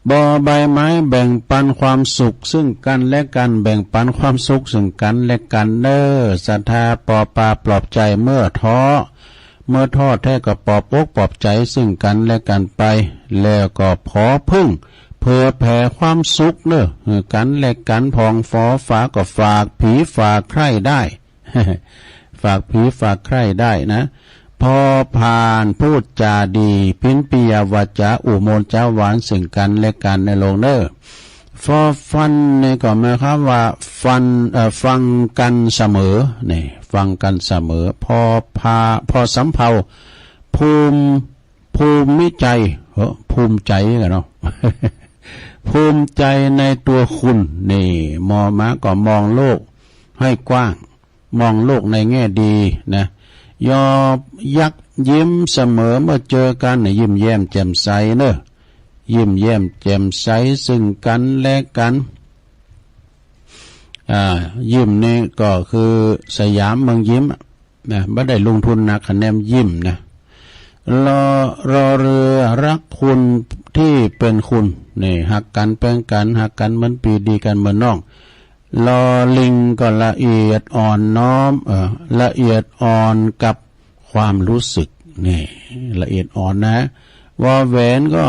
บ่อใบไม้แบ่งปันความสุขซึ่งกันและกัน แบ่งปันความสุขซึ่งกันและกันเนอะ ศรัทธาปอปาปลอบใจเมื่อท้อ เมื่อท้อแท้ก็ปลอบอกปลอบใจซึ่งกันและกันไป แล้วก็พอพึ่งเผื่อแผ่ความสุขเนอะ กันและกัน ผ่องฝอฝาก็ฝากผีฝากใคร่ได้ ฝากผีฝากใคร่ได้นะ พอผ่านพูดจาดี ปิ้นปิยวาจา อุโมนจาหวานซึ่งกันและกันในโลกเนอะ ฟอฟันนี่ก็หมายความว่าฟัน เอ่อ ฟังกันเสมอ นี่ ฟังกันเสมอ พอพา พอสำเภา ภูมิ ภูมิใจ เออ ภูมิใจกันเนาะ ภูมิใจในตัวคุณ นี่ มอม้าก็มองโลกให้กว้าง มองโลกในแง่ดีนะ ยอมยักยิ้มเสมอเมื่อเจอกัน ยิ้มแย้มแจ่มใสเนอะ ยิ้มแย้มแจ่มใสซึ่งกันและกัน อ่า ยิ้มนี่ก็คือสยามเมืองยิ้มอะ นะ บ่ได้ลงทุนหนัก คะแนนยิ้มนะ รอ รอเรือรักคุณที่เป็นคุณ นี่ ฮักกันแป้งกัน ฮักกันเหมือนปี้ ดีกันเหมือนน้อง ลอลิงก็ละเอียดอ่อนน้อม เอ่อ ละเอียดอ่อนกับความรู้สึก นี่ ละเอียดอ่อนนะ วอแหวนก็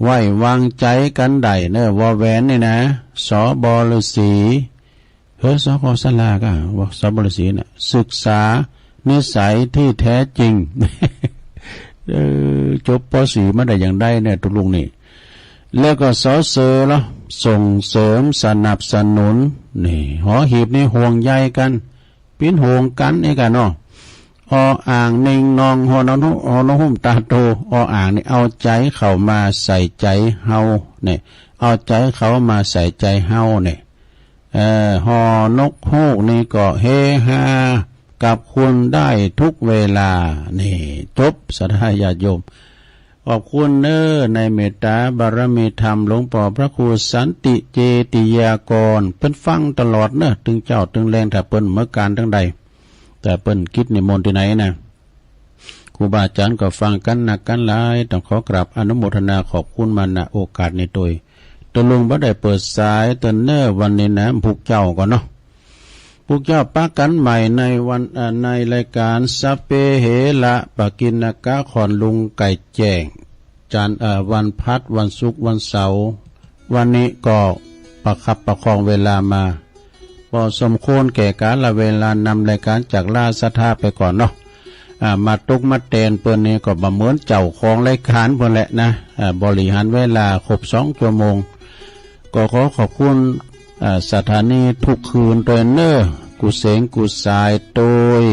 ไว้วางใจกันได้เนอะ วอแหวนนี่นะ สบฤๅษี เฮ้อ สก สลาก็ ว่า สบฤๅษีเนี่ย ศึกษานิสัยที่แท้จริง เออ จบ ป.สี่ มาได้อย่างใดเนี่ย ตุลุงนี่ แล้วก็ ส.เสริ เหรอ ส่งเสริมสนับสนุน นี่ หอหีบนี่ห่วงใยกัน ปิ้นห่วงกันเองกันเนาะ อ.อ่าง นิ่งนอง ฮอนอนุ ฮอนอนุฮุมตาโต อ.อ่าง นี่ เอาใจเข้ามาใส่ใจเฮา เนี่ย เอาใจเขามาใส่ใจเฮา เนี่ย เอ่อ ฮอนกฮูกนี่ก็เฮฮากับคุณได้ทุกเวลา นี่ จบ ศรัทธาญาติโยม ขอบคุณเนอะ ในเมตตาบารมีธรรม หลวงป้อพระครูสันติเจติยากร เปิ้นฟังตลอดเนอะ ตึงเจ๊าตึงแลง ถ้าเปิ้นเมือการตึงใด แต่เปิ้นกิจนิมนต์ตี้ไหนนะ ครูบาอาจารย์ก็ฟังกันนักกันหลาย ต้องขอกราบอนุโมทนาขอบคุณมา ณ โอกาสนี้โดย ตกลงบ่ได้เปิดสายเตินเนอร์วันนี้นะ พวกเจ้าก่อนเนาะ พวกเจ้าปะกันใหม่ในวัน เอ่อ ในรายการสัพเพเหระปกิณณกะ ขอนลุงไก่แจ้ง จันทร์ เอ่อ วันพัด วันศุกร์ วันเสาร์ วันนี้ก็ประคับประคองเวลามา พอสมควรแก่กาลเวลา นำรายการจากลาศรัทธาไปก่อนเนาะ อ่า มาตุกมาแตนเปิ้นนี่ก็บ่เหมือนเจ้าของรายการเปิ้นแหละนะ อ่า บริหารเวลาครบสองชั่วโมง ก็ขอขอบคุณ อ่า สถานีทุกคืนโดยเนอร์ กู้เสงกู้สายโดย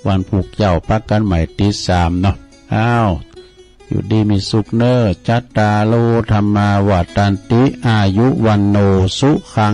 วันพวกเจ้าปะกันใหม่ตี้สามเนาะ อ้าว อยู่ดีมีสุขเนอร์ จัตตาโร ธัมมา วัฑฒันติ อายุ วัณโณ สุขัง